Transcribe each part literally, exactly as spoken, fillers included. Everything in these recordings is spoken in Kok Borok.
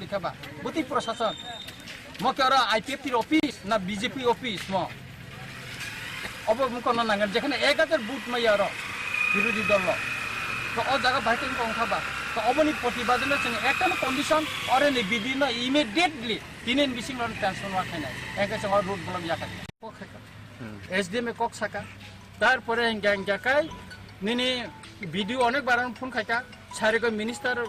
Khe ba, bwtwi prosason. Mo khe oro I P F T office na B J P office mo? Obo mung kono nangan, jekhane ek hajar vote maya oro birodhi dol lo. To o jaga bai khe wngkha ba. To oboni protibad no chwng ekta no condition, oro ni bidi no immediately tini ni bising no transfer wa khainai. Engkhe chwng o road block ya khainai. Hmm. S D M e kok saka. Tarpore hingga hingga kai nini B D O onek bar phone khaika. Sari ko minister,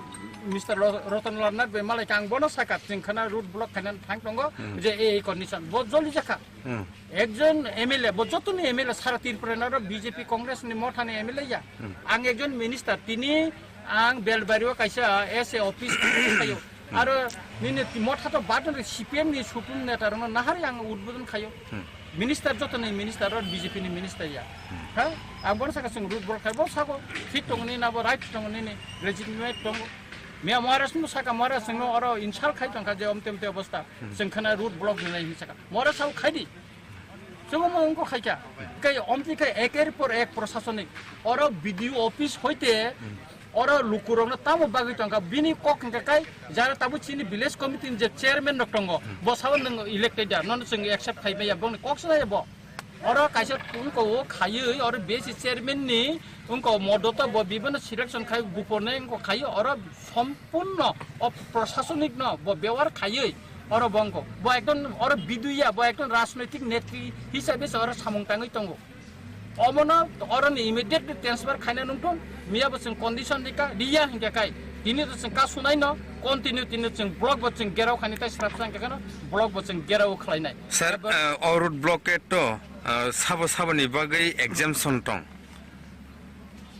Mister Lo-, Roton Lal Nath bai malai kang bono saka chwng khana road block khainan thang tongo Hmm. je ei condition. Bo joli jakha. Hmm. Ekjon M L A, bo jotoni M L A sara Tripura naro B J P Congress ni motha ni M L A ya. Hmm. Ang ekjon minister, tini ang Belbari o kaisa S A office khayo. Hmm. Aro nini motha to badon C P M ni supreme neta rokno nahari ang udbodon khayo. Hmm. Minister joto ni minister aro B J P ni minister ya. Hmm. Ha? Ang bono saka chwng road block khai bo sako. Thik tong ni nabo right tong ni ni legitimate tong. Miya Maharaj no saka Maharaj no oro insult khai tong kha je omte omte obostha. Hmm. Chwng khana road block ni lai hin saka. Maharaj sao khai di. Chwng mo ongko khai kha. Kai omti khai eker por ek prosasonik. Oro B D O office hoite Hmm. Oro lukurokno tamo bagwi tongkha, bini kok hwnkha kai jara tabuk chini village committee ni je chairman rok tongo, Hmm. bo sao nwng elected ya, nono chwng accept khai maya, bongni kok swna ya bo. Oro kaisa wngko o khaiwi, oro B S C chairman ni wngko modoto bo bibano selection khai gupor nai wngko khaiwi, oro sompurno o prosasonik no bo bewar khaiwi, oro bo wngko. Bo ekdom oro biduya, bo ekdom rajnoitik netri hisabe se oro samung tangwi tongo. Omono oroni immediately transfer khaina nungthung, miya bo chwng condition rika, riya hinkhe kai. Tini to chwng kasunai no, continue tini chwng block bo chwng gerao khani tai srapsa hinkhe kheno block bo chwng gerao khlainai. Sir, Abo uh, o road blockade to, uh, sabo saboni bagwi exemption tong.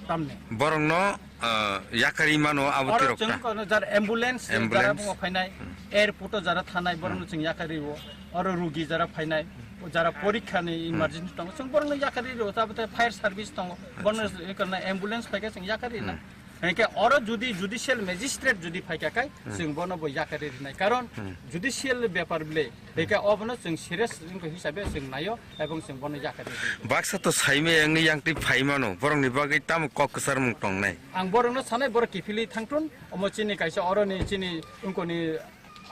Tamni. Borokno, uh, yakari mano abo Oro tirok chwng ta. Kono jar ambulance, Ambulance. Jara bungo phainai, Hmm. airport o jara thanai, borokno Hmm. chwng yakari o. Oro rugi jara phainai, jara porikha ni Hmm. emergency tongo, chwng borokno yakari rio, tabate fire service tongo, borokno Acha. Ekarna ambulance phaikha chwng yakari na. Hmm. Hingke oro judi judicial magistrate judi phaikha kai, Hmm. chwng bono bo yakari rinai. Karon Hmm. judicial bepar ble, hingke obono chwng serious wngkha hisabe chwng naio, ebong chwng bono yakari rinai. Baksa to saimaya wngwi yangtwi phaimano, borokni bagwi tamo kok kwcharmung tongnai? Ang borokno sanai, borok kiphilwi thangthun, omo chini kaisa oroni chini wngkoni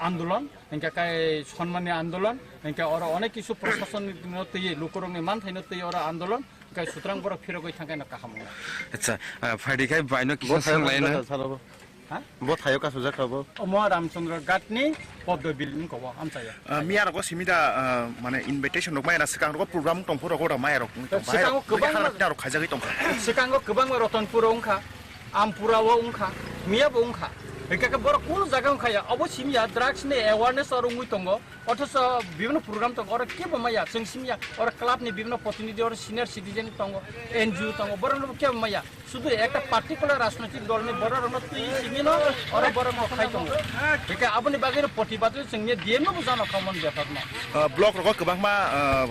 andolon, hingke kai sonmani andolon, hingke oro onek kisu prosason no twi, lukurokni manthai no twi oro andolon, hingke sutrang borok phirogwi thangkhe no kaham wngo. Acha, ah, phaidi khai baino kisa Bo thayo swnglai na. Kasujak salo bo. Ha? Bo thayo kasujak kha bo. Omo Ramchandra Ghat ni Poddo Bill ni kobo amchaya. Ah, miya rogo simi da, ah, mane invitation rok maya na swkang rogo program tong phuru rogo da maya rok. Swkango kwbangma rok khaijagwi tong kha. Swkango kwbangma Ratanpur o wngkha. Ampura o wngkha, miya bo wngkha. Hingke khe borok kunu jaga wngkha ya, obo simi ya, drugs ni awareness oro wngwi tongo. Othoso bibhinno program tongo, oro kebo maya, chwng simi ya, oro club ni bibhinno protinidhi, oro senior citizen tongo, N G O tongo, borok no kebo maya. Sudu ekta particular rajnoitik dol ni borok rok no twi simi no, oro borok no khai tongo. Hingke aboni bagwi no protibad chwng ni D M no bo jano khamon bepar no. Ah, block rogo kwbangma, ah,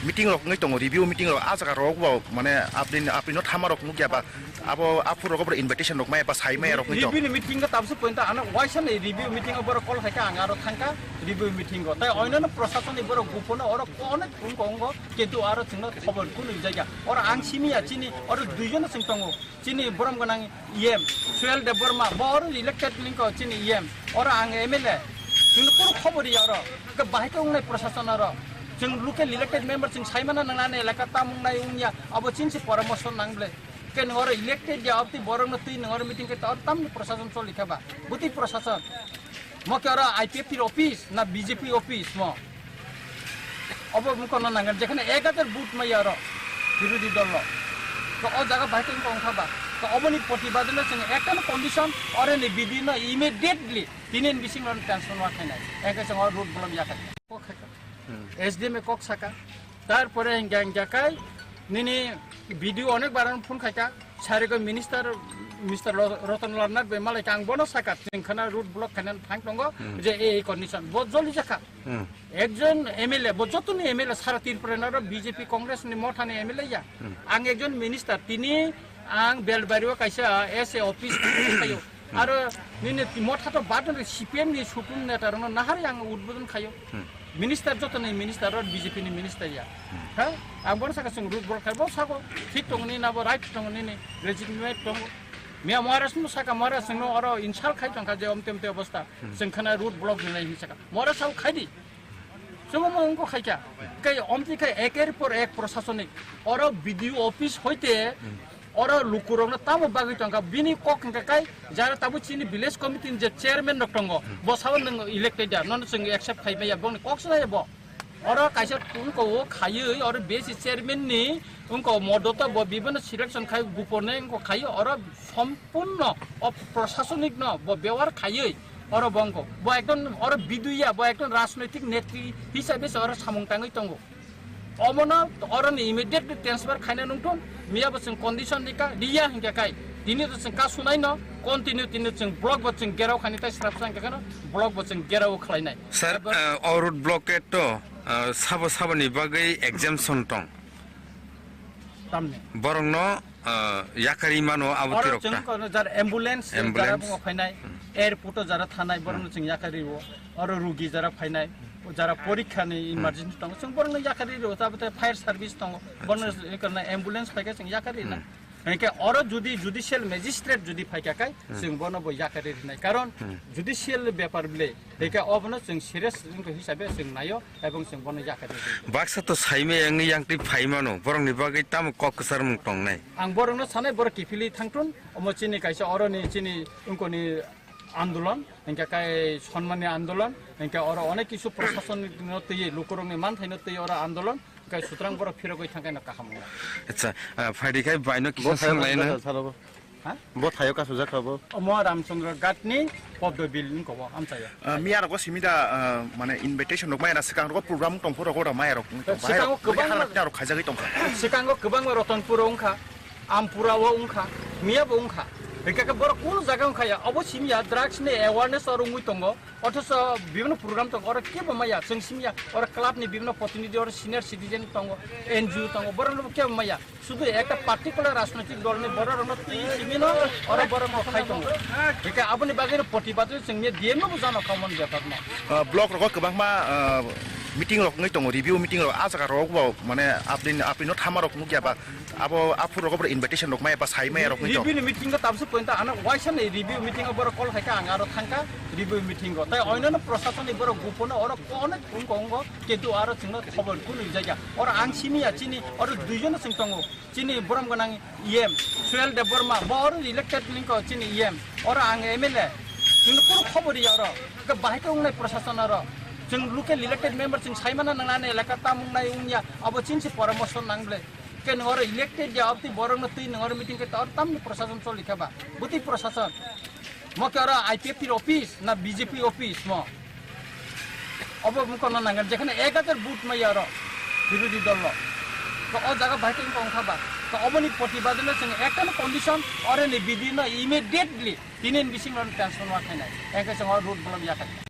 meeting rok wngwi tongo, review meeting rok, ah jaga rok bo mane apni, apni no thama rok nukya ba. Abo aphuru rogo boro invitation rok maya ba sai maya rok ni to. Review ni meeting ka tabse point ano waisa ni review meeting o borok call khaika ang aro thangka review meeting o. Tai oinano prosason ni borok gupono oro onek phone ko ongo kintu aro chwngno khobor kunu jaiga. Oro ang simi ya chini oro duijon chwng tongo. Chini borom gwnang E M Suel Debbarma bo oro elected lingko chini E M. Oro ang M L A. Chwngno kunu khobor ya oro. Ke bahai ko ongnai prosason oro. Chwng local elected member chwng saimana nangnani elaka tamung nai wngya abo chinsi poramorso nang ble. Ke nwng oro elected ya, obtwi borokno twi nwng oro meeting khe oro tamni prosason choli kha ba? Bwtwi prosason. Mo khe oro I P F T office na B J P office mo? Obo mung kono nangan, jekhane ek hajar vote maya oro birodhi dol lo. To o jaga bai khe wngkha ba? To oboni protibad no chwng ekta no condition, oro ni bidi no immediately tini ni bising oro transfer wa khainai. Engkhe chwng oro road block ya khainai. Kok khaikha. Hmm. S D M e kok saka. Tarpore hingga hingga kai nini B D O onek bar phone khaika. Sari ko minister, Mister Lo-, Roton Lal Nath bai malai kang bono saka chwng khana road block khainan thang tongo Hmm. je ei condition. Bo joli jakha. Hmm. Ekjon M L A, bo jotoni M L A sara Tripura naro B J P Congress ni motha ni M L A ya. Hmm. Ang ekjon minister, tini ang Belbari o kaisa S A office khayo. Hmm. Aro nini motha to badon C P M ni supreme neta rokno nahari ang udbodon khayo. Hmm. Minister joto ni minister ro B J P ni minister ya. Hmm. Ha? Ang bono saka chwng road block khai bo sabo thik tong ni nabo right tong ni ni legitimate tong. Miya Maharaj no saka, Maharaj no oro insult khai tongkha je omte omte obostha. Hmm. Chwng khana road block rinai hinwi saka. Maharaj sao khai di. Chwng omo wngkha khai kha. Kai omti khai eker por ek prosasonik. Oro B D O office hoite, hmm, oro lukurokno tamo bagwi tongkha. Bini kok hwnkha kai jara tabuk chini village committee ni je chairman rok tongo. Hmm. Bo sao nwng elected ya. Nono chwng accept khai maya. Boni kok swnaya bo. Oro kaisa wngko o khaiwi oro B S C chairman ni wngko modoto bo bibino selection khai gupone wngko khaiwi oro sompurno o prosasonik no bo bewar khaiwi oro bo wngko bo ekdom oro biduya bo ekdom rajnoitik netri hisabe se oro samung tangwi tongo. Omono oro ni immediately transfer khaina nungthun miya bo chwng condition rika riya hinkhe kai tini to chwng kasunai no continue tini chwng block bo chwng gerao khani tai srapsa hinkhe kheno block bo chwng gerao khlainai. Sir, abo uh, o road blockade to, uh, sabo saboni bagwi exemption tong. Tamni. Borokno, uh, yakari mano abo oro tirok chwng ta. Kono jar ambulance, ambulance, jara bungo phainai, hmm, airport o jara thanai, borokno, hmm, chwng yakari o. Oro rugi jara phainai, jara porikha ni, hmm, emergency tongo, chwng borokno yakari o, tabate fire service tongo, borokno, hmm, ambulance phaikha chwng yakari na. Hmm. Hingke oro judi judicial magistrate judi phaikha kai, hmm, chwng bono bo yakari rinai. Karon, hmm, judicial bepar bile, hmm, hingke obono chwng serious wngkha hisabe chwng naio, ebong chwng bono yakari rinai. Baksa to saimai wngwi yangtwi phaimano, borokni bagwi tamo kok kwcharmung tongnai? Ang borokno sanai, borok kiphilwi thangthun, omo chini kaisa oroni chini wngkoni andolon, hingke kai sonmani andolon, hingke oro onek kisu prosason no twi, lukurokni manthaino twi oro andolon, Kai sutrang borok phirogwi thangkhe no kaham wngo. Acha, ah, phaidi khai baino kisa sanglaino. Ha? Bo thayo kasujak kha bo. Omo Ramchandra Ghat ni Poddo Bill ni kobo amchaio. Ah, miya rogo simi da, ah, mane invitation rok maya na swkang rogo program tong phoro rogo da maya rok. Swkango kwbangma rok khaijagwi tongkha. Swkango kwbangma Ratanpur o wngkha, Ampura o wngkha, miya bo wngkha. Hingkhe borok kunu jaga wngkha ya, obo simi ya drugs ni awareness oro wngwi tongo. Othocho bibhinno program tongo, oro kebo maya, chwng simi ya, oro club ni bibhinno protinidhi, oro senior citizen tongo, N G O tongo, borokno bo kebo maya. Sudu ekta particular rajnoitik dol ni borok rokno twi simi no, oro borok no khai tongo. Hingke aboni bagwi no protibad chwng ni D M no bo jano kha mon bepar no. Ah, block rogo kwbangma, ah, meeting rok wngwi tongo, review meeting rok, ah jaga rok bo mane apni, apni no thama rok nukya ba, Abo aphuru rogo boro invitation rok maya ba sai maya rok ni to. Review ni meeting go tabsu point ano waisa ni review meeting go boro call khaika ang aro thangka review meeting go. Tai oinano prosason ni boro gupono oro kono kung kong go ketu aro chingno khobor kunu jaga. Oro ang simi ya chini oro duijon sing tongo. Chini borom gonang E M Suel Debbarma bo oro elected lingko chini E M. Oro ang M L A. Chingno kunu khobor ya oro. Ke bahai ke ungnai prosason oro. Chwng local elected member chwng saimana nangnani elaka tamung nai ungya abo chinsi poramorso nang ble. Ke nung oro elected ya, abtwi borok no twi nung oro meeting khe tor tamni prosason choli khe ba? Bwtwi prosason. Mo khe oro I P F T office na B J P office mo? Obo mung kono nangani, jekhane ek hajar vote maya oro birodhi dol lo. To o jaga bai tong tong kha ba? To oboni protibad no chwng ekta no condition, oro ni bidi no immediately tini ni bising no transformer khainai. Engkhe chwng o road block ya khainai.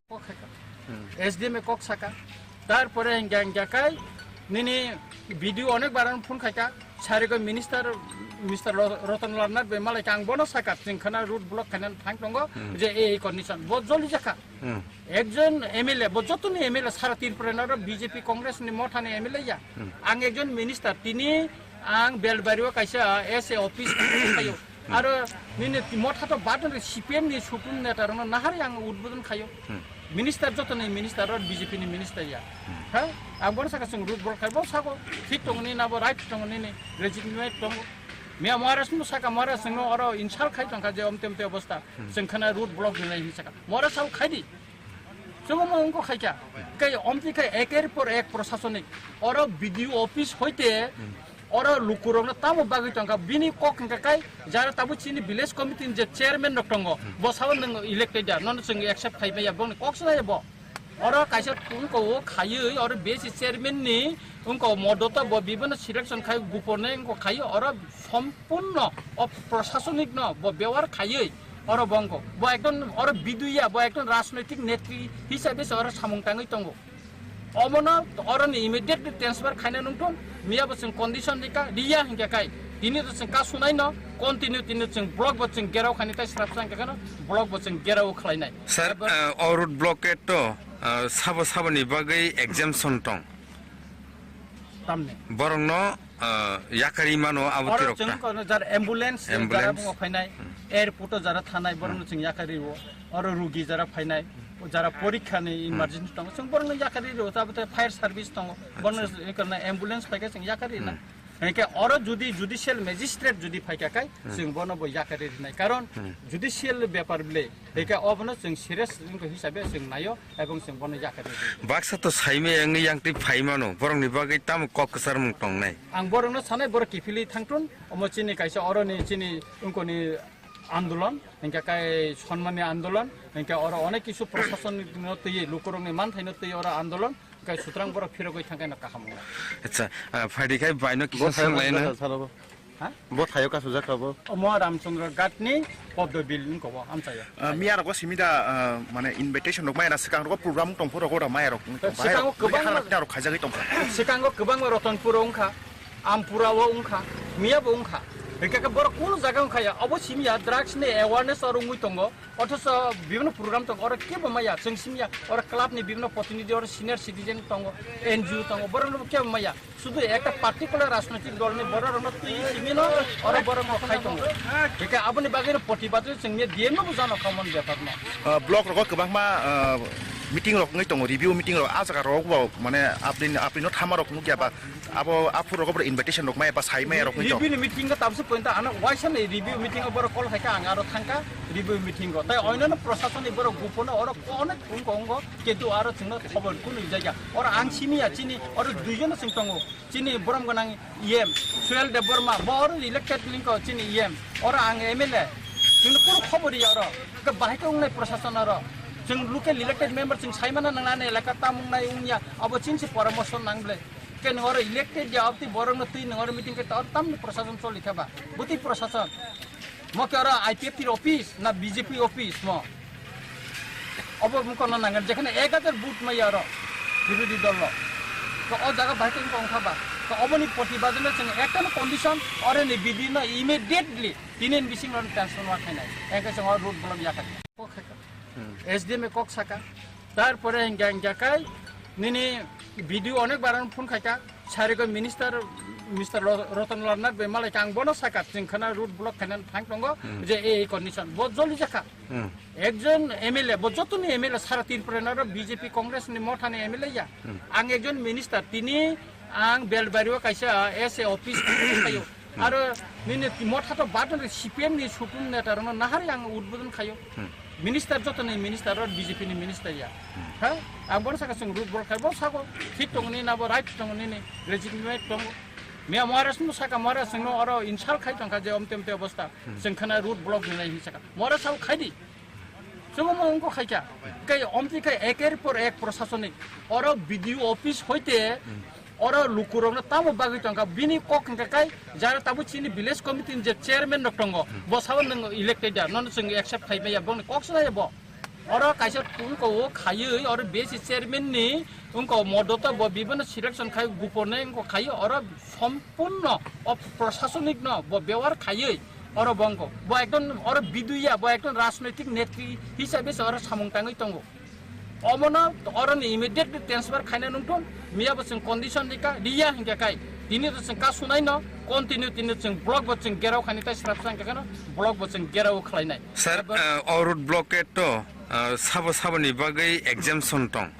Hmm. S D M e kok saka. Tarpore hingga hingga kai nini video onek baran phone khaika. Sarigo minister, Mister Ro-, Roton Lal Nath bai malai kha, ang bono saka, chwng khana road block khainani thang tongo, hmm, je ei condition. Bo joli jakha. Hmm. Ekjon M L A, bo jotoni M L A sara Tripura ni oro B J P Congress ni motha ni M L A ya. Hmm. Ang ekjon minister, tini ang Belbari o kaisa S A office khayo. Hmm. Aro nini motha to badon re C P M ni supreme neta rokno nahari ang udbodon khayo. Hmm. Minister joto ni minister ro B J P ni minister ya. Hmm. Ha? Ang bono saka chwng root bol khai bo sako thik tongo ni nabo right tongo nini legitimate tongo. Miya Maharaj no saka Maharaj no oro insult khai tongkha je omte omte obostha. Hmm. Chwng khana root block rinai hin saka. Maharaj sao khai di. Chwng omo wngkha khai kha. Kai omti khai eker por ek prosasonik. Oro B D O office hoite, hmm, oro lukurokno tamo bagwi tongkha, bini kok hwnkha kai, jara tabuk chini village committee ni je chairman rok tongo, hmm, bo sao nwng elected ya, nono chwng accept khai maya, bongni kok swnaya bo. Oro kaisa wngko o khaiwi, oro B S C chairman ni wngko modoto bo bibino selection khai, gupone wngko khaiwi, oro sompurno o prosasonik no bo bewar khaiwi, oro bo wngko. Bo ekdom oro biduya, bo ekdom rajnoitik netri hisabe se oro samung tangwi tongo. Omono oroni immediately transfer khaina nungthun, miya bo chwng condition rika, riya hinkhe kai. Tini to chwng kasunai no, continue tini chwng block bo chwng gerao khani tai srapsa hinkhe kheno block bo chwng gerao khlainai. Sir, abo uh, o road blockade to, uh, sabo saboni bagwi exemption tong. Tamni. Borokno, uh, yakari mano abo oro tirok chwng ta. Kono jar ambulance, ambulance, jara bungo phainai. Hmm. Airport o jara thanai, borokno chwng yakarwi rwo. Oro rugi jara phainai, jara porikha ni emergency tongo, chwng borokno yakarwi rwo. Tabuk fire service tongo, borokno ekorna ambulance phaikha, chwng yakarwi na. Hingke oro judi judicial magistrate judi phaikha kai, chwng bono bo yakarwi rinai. Karon judicial bepar bile, hingke obono chwng serious wngkha hisabe chwng naio, ebong chwng bono yakarwi rinai. Baksa to saimaya wngwi yang twi phaimano, borokni bagwi tamo kok kwcharmung tongnai? Ang borokno sanai, borok kiphilwi thangthun, omo chini kaisa oroni chini wngkoni andolon, hingke kai sonmani andolon, hingke oro onek kisu prosasonno twi, lukurokni manthaino twi oro andolon, hingke sutrang borok phirogwi thangkhe no kaham wngnai. Acha, ah, phaidi khai baino kisa Bo thayo swnglaina. Kasu jakha salo bo? Ha? Bo thayo kasu jakha bo? Omo Ramchandra Ghat ni Poddo Bill ni kobo amchaya. Ah, miya rogo simi da, ah, mane invitation rok maya na swkang rogo program tong phuru rogo da maya rok. Swkango kwbangma rok khaijagwi tongkha. Swkango kwbangma Ratanpur o wngkha. Ampura o wngkha, miya bo wngkha. Hingke khe borok kunu jaga wngkha ya, obo simi ya, drugs ni awareness oro wngwi tongo. Othocho bibhinno program tongo, oro kebo maya, chwng simi ya, oro club ni bibhinno protinidhi, oro senior citizen tongo, N G O tongo, borok no kebo maya. Sudu ekta particular rajnoitik dol ni borok rok no twi simi no, oro borok no khai tongo. Hingke aboni bagwi no protibad chwng ni D M no bo jano khamon bepar no. Ah, block rogo kwbangma, ah, meeting rok wngwi tongo, review meeting rok, ah jaga rok bo mane apni, apni no thama rok nukya ba? Abo aphuru rok invitation rok maya ba sai maya rok ni to. Review ni meeting ka tabse point ano waisa ni review meeting o borok call khaika ang aro thangka review meeting o. Tai oino no prosason ni borok gupono oro kono ungko ungko ketu aro chwngno khobor kunu jaga. Oro ang simi ya chini oro duijon no chwng tongo. Chini borom gwnang E M Suel Debbarma bo oro elected lingko chini E M. Oro ang M L A. Chwngno kunu khobor ya oro. Ke bahai ka ungnai prosason oro. Chwng local elected member chwng saimana nangnani elaka tamung nai ungya. Abo chini se poramorso nang ble. Ke nung oro elected ya, abti borok no twi nung oro meeting ke tor tamni prosason choli kha ba? Buti prosason. Mo ke oro I P F T office na B J P office mo? Obo mung kono nangan, jekhane ek hajar vote maya oro birodhi dol lo. To o jaga bahai tong tong kha ba? To oboni protibad no chwng ekta no condition, oro ni B D no immediately tini ni bising ron transfer wa khainai. Engke chwng oro road block ya kha. Kok kha. Hmm. S D M e kok saka. Tarpore hingka hingka kai nini B D O onek baran phone khaika. Sarigo minister, Mister Ro-, Roton Lal Nath bai malai kang bono saka chwng khana road block khainan thang tongo je ei condition. Bo joli jakha. Hmm. Ekjon M L A, bo jotoni M L A sara Tripura naro B J P Congress ni mothani M L A ya. Hmm. Ang ekjon minister, tini ang Belbario kaisa S A office thayo. Hmm. Aro nini motha to badon C P M ni supreme neta rono nahari ang udbodon khayo. Hmm. Minister joto ni minister ro B J P ni minister ya. Hmm. Ha? Ang bor saka sung road block khai bo sako. Thik tong ni na bo right tong ni ni legitimate tong. Mia Maharaj no saka Maharaj no oro insult khai tong kha je omte omte obostha. Hmm. Sung khana road block ni nai hi saka. Maharaj sabo khai di. Chwngno wngkha khaikha. Khe omtwi khe eker por ek prosasonik. Oro B D O office hoite oro lukurokno tamo bagwi tongkha. Bini kok hwnkha kai jara tabuk chini village committee ni je chairman rok tongo. Bo sabo nwng elected ya. Nono chwng accept khai maya. Bongni kok swnaya bo. Oro kaisa wngko o khaiwi oro B S C chairman ni wngko modoto bo bibano selection khai gupone wngko khai oro sompurno o prosasonik no bo bewar khaiwi oro bo wngko. Bo ekdom oro biduya, bo ekdom rajnoitik netri hisabe se oro samung tangwi tongo. Omono oro ni immediately transfer khaina nungthun, miya bo chwng condition rika, riya hingke kai. Tini to chwng kasunai no continue tini chwng block bo chwng gerao khani tai srapsa hingke kano block bo chwng gerao khlainai. Sir, abo uh, o road blockade to, uh, sabo sabo ni bagwi exemption tong.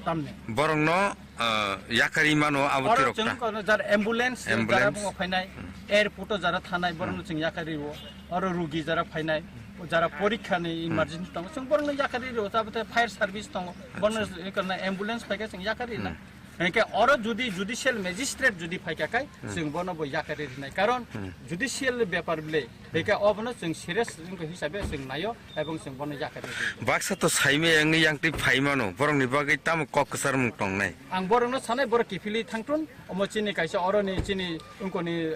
Tamni. Borokno, ah, yakarwi mano abo oro tirok chwng ta. Kono jar ambulance, ambulance, jara bungo phainai, hmm, airport o jara thanai, borokno, hmm, chwng yakarwi o. Oro rugi jara phainai, jara porikha ni, hmm, emergency tongo, chwng borokno yakarwi o. Tabuk fire service tongo, acha, borokno ekorna ambulance phaikha chwng yakarwi na. Hmm. Hingke oro judi judicial magistrate judi phaikha kai, hmm, chwng bono bo yakarwi rinai. Karon, hmm, judicial bepar bile, hmm, hingke obono chwng serious wngkha hisabe chwng naio. Ebong chwng bono yakarwi rinai. Baksa to saimaya wngwi yang twi phaimano, borokni bagwi tamo kok kwcharmung tongnai? Ang borokno sanai, borok kiphilwi thangthun, omo chini kaisa oroni chini wngkoni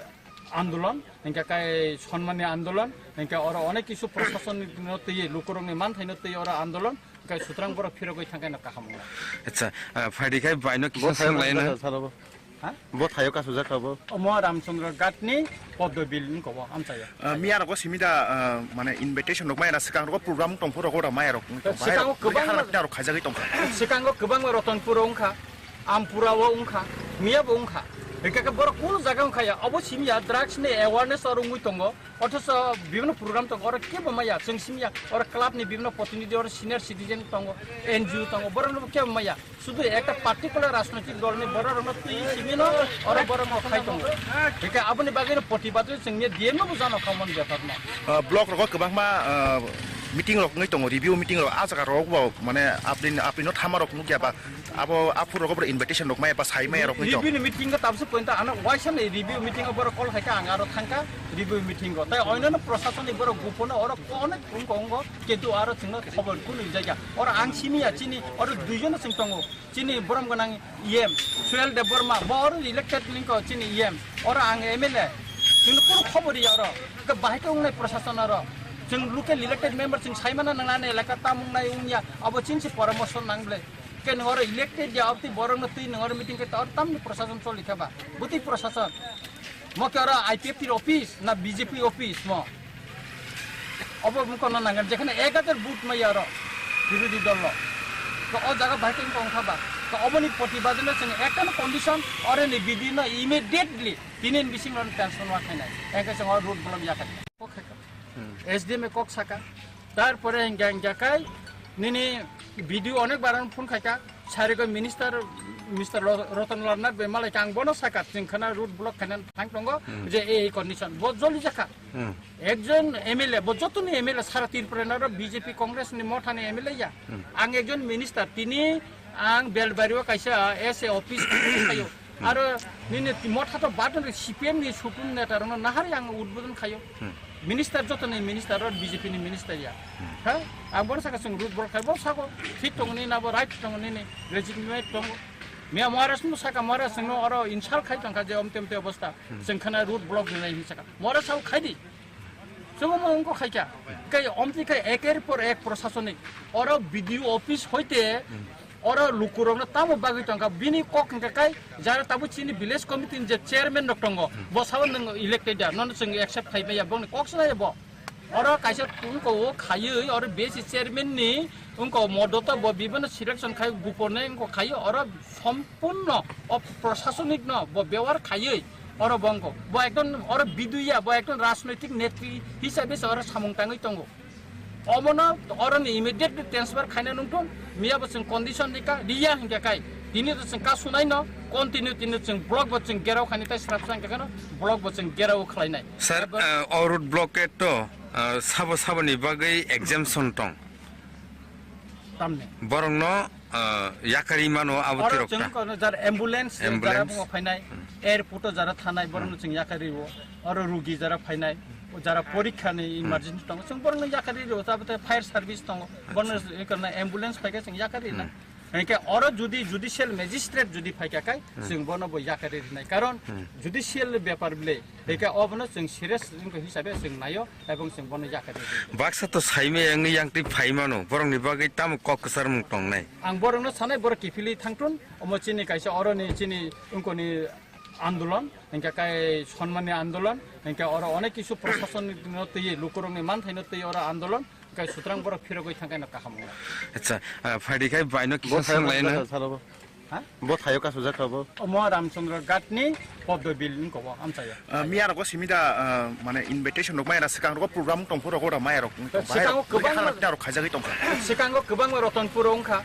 andolon, hingke kai sonmani andolon, hingke oro onek kisu prosason no twi, lukurokni manthaino twi oro andolon, hingke sutrang borok phirogwi thangkhe no kaham wngnai. Acha, ah, phaidi khai baino kisa swnglaina. Bo thayo kasu jakha salo bo? Ha? Bo thayo kasu jakha bo? Omo Ramchandra Ghat ni Poddo Bill ni kobo amchaya. Ah, miya rogo simi da, ah, mane invitation rok maya na swkang rogo program tong phuru rogo da maya rok. Swkang o kwbangma, rok khaijagwi tongkha. Swkang o kwbangma Ratanpur o wngkha, Ampura o wngkha, miya bo wngkha. Hingke ke borok kunu jaga wngkha ya, obo simi ya, drugs ni awareness oro wngwi tongo, othoso bibhinno program tongo, oro kebo maya, chwng simi ya, oro club ni bibhinno protinidhi, oro senior citizen tongo, N G O tongo, borok no kebo maya, sudu ekta particular rajnoitik dol ni borok rok no twi simi no, oro borok no khai tongo. Hingke aboni bagwi no protibad chwng ni D M no bo jano khamani bepar no. Ah, block rogo kwbangma, ah, meeting rok wngwi tongo, review meeting rok, ah jaga rok bo, mane, apni, apni no thama rok nukya ba, abo aphuru rogo invitation rok maya ba sai maya rok wngwi tongo. Review ni meeting go tabse point ano waisa ni review meeting o borok call khaika, ang aro thangka review meeting go. Tai oino no prosason ni borok gupono oro onek wngko wngko, kintu aro chwngno khobor kunu jaga. Oro ang simi ya chini, oro duijon no chwng tongo. Chini borom gwnang E M, Suel Debbarma, bo oro elected ningko chini E M. Oro ang M L A. Chwngno kunu khobor ya oro. Ke bahai khe wngnai prosason oro. Chwng local elected member chwng saimana nangnani elaka tam wngnai wngya. Abo chini se poramorso nang ble. Ke nwng oro elected ya, obtwi borokno twi nwng oro meeting khe ta oro tamni prosason choli kha ba? Bwtwi prosason? Mo khe oro I P F T office na B J P office mo? Obo wngkha na nangani, jekhane ek hajar vote maya oro birodhi dol no. To o jaga bahai khe wngkha ba? To oboni protibad no chwng ekta no condition, oro ni bidi no immediately tini ni bising ron tension wa khainai. Engkhe chwng oro road block ya khainai. Hmm. S D M e kok saka. Tarpore hingga hingga kai nini B D O onek baran phone khaika. Sarigo minister, Mister Ro-, Roton Lal Nath bai malai kang bono saka. Chwng khana road block khainan thang tongo. Hmm. Je ei condition. Bo joli jakha. Hmm. Ekjon M L A, bo jotoni M L A sara Tripura naro B J P Congress ni mothani M L A ya. Hmm. Ang ekjon minister, tini ang Belbario kaisa S A office khayo. Hmm. Aro nini motha to badon C P M ni supreme neta rokno nahari ang udbodon khayo. Hmm. Minister joto ni minister aro B J P ni minister ya. Hmm. Ha? Ang bor saka sung root bor khai bo sako. Thik tong ni na bo right tong ni ni legitimate tong. Mia Maharaj no saka Maharaj no oro insult khai tong kha je omte omte obostha. Hmm. Sung khana root block ni nai saka. Maharaj sao khai di. Chwng omo wngkha khaikha. Kai omtwi khai eker por ek prosasonik. Oro B D O office hoite, hmm, oro lukurokno tamo bagwi tongkha. Bini kok hwnkha kai jara tabuk chini village committee ni je chairman rok tongo. Hmm. Bo sao nwng elected ya, nono chwng accept khai maya, bongni kok swlaiya bo. Oro kaisa wngko o khaiwi, oro B S C chairman ni wngko modoto bo bibano selection khai gupone wngko khaiwi, oro sompurno o prosasonik no bo bewar khaiwi. Oro bo wngkok. Bo ekdom oro biduya, bo ekdom rajnoitik netri hisabe se oro samung tangwi tongo. Omono oro ni immediately transfer khaina nungthung, miya bo chwng condition rika, riya hingke kai. Tini to chwng kasunai no, continue tini chwng block bo chwng gerao khani tai srapsa hingke kano, block bo chwng gerao khlainai. Sir, abo, uh, o road blockade to, uh, sabo sabo ni bagwi exemption tong. Tamni. Borokno, ah, yakari mano abo oro tirok chwng ta. Kono jar ambulance, ambulance, jara bungo phainai, hmm, airport o jara thanai, borokno, hmm, chwng yakari o. Oro rugi jara phainai, o jara porikha ni, hmm, emergency tongo, chwng borokno yakari o. Tabate fire service tongo, borokno, acha, e kono ambulance phaikha chwng yakari na. Hmm. Hingke oro judi judicial magistrate judi phaikha kai, hmm, chwng bono bo yakari rinai. Karon, hmm, judicial bepar bile, hingke obono chwng serious wngkha hisabe chwng naio. Ebong chwng bono yakari di. Baksa to saimaya wngwi yang twi phai mano, borokni bagwi tamo kok kwchar mung tongnai? Ang borokno sanai, borok kiphilwi thangthun, omo chini kaisa oroni chini wngkoni andolon, hingke kai sonmani andolon, hingke oro onek kisu prosason no twi, lukurokni manthaino twi oro andolon, hingke sutrang borok phirogwi thangkhe no kaham wngnai. Acha, ah, phaidi khai baino kisa bo thai sanglaino. Salo bo. Ha? Bo thaio kasujak kha bo? Omo Ramchandra Ghat ni Poddo Bill ni kobo amchaya. Ah, miya rogo simi da, ah, mane invitation rok maya swkang rogo program tong phuru rogo da maya rok. Swkango kwbangma rok khaijagwi tong kha. Swkango kwbangma Ratanpur o wngkha,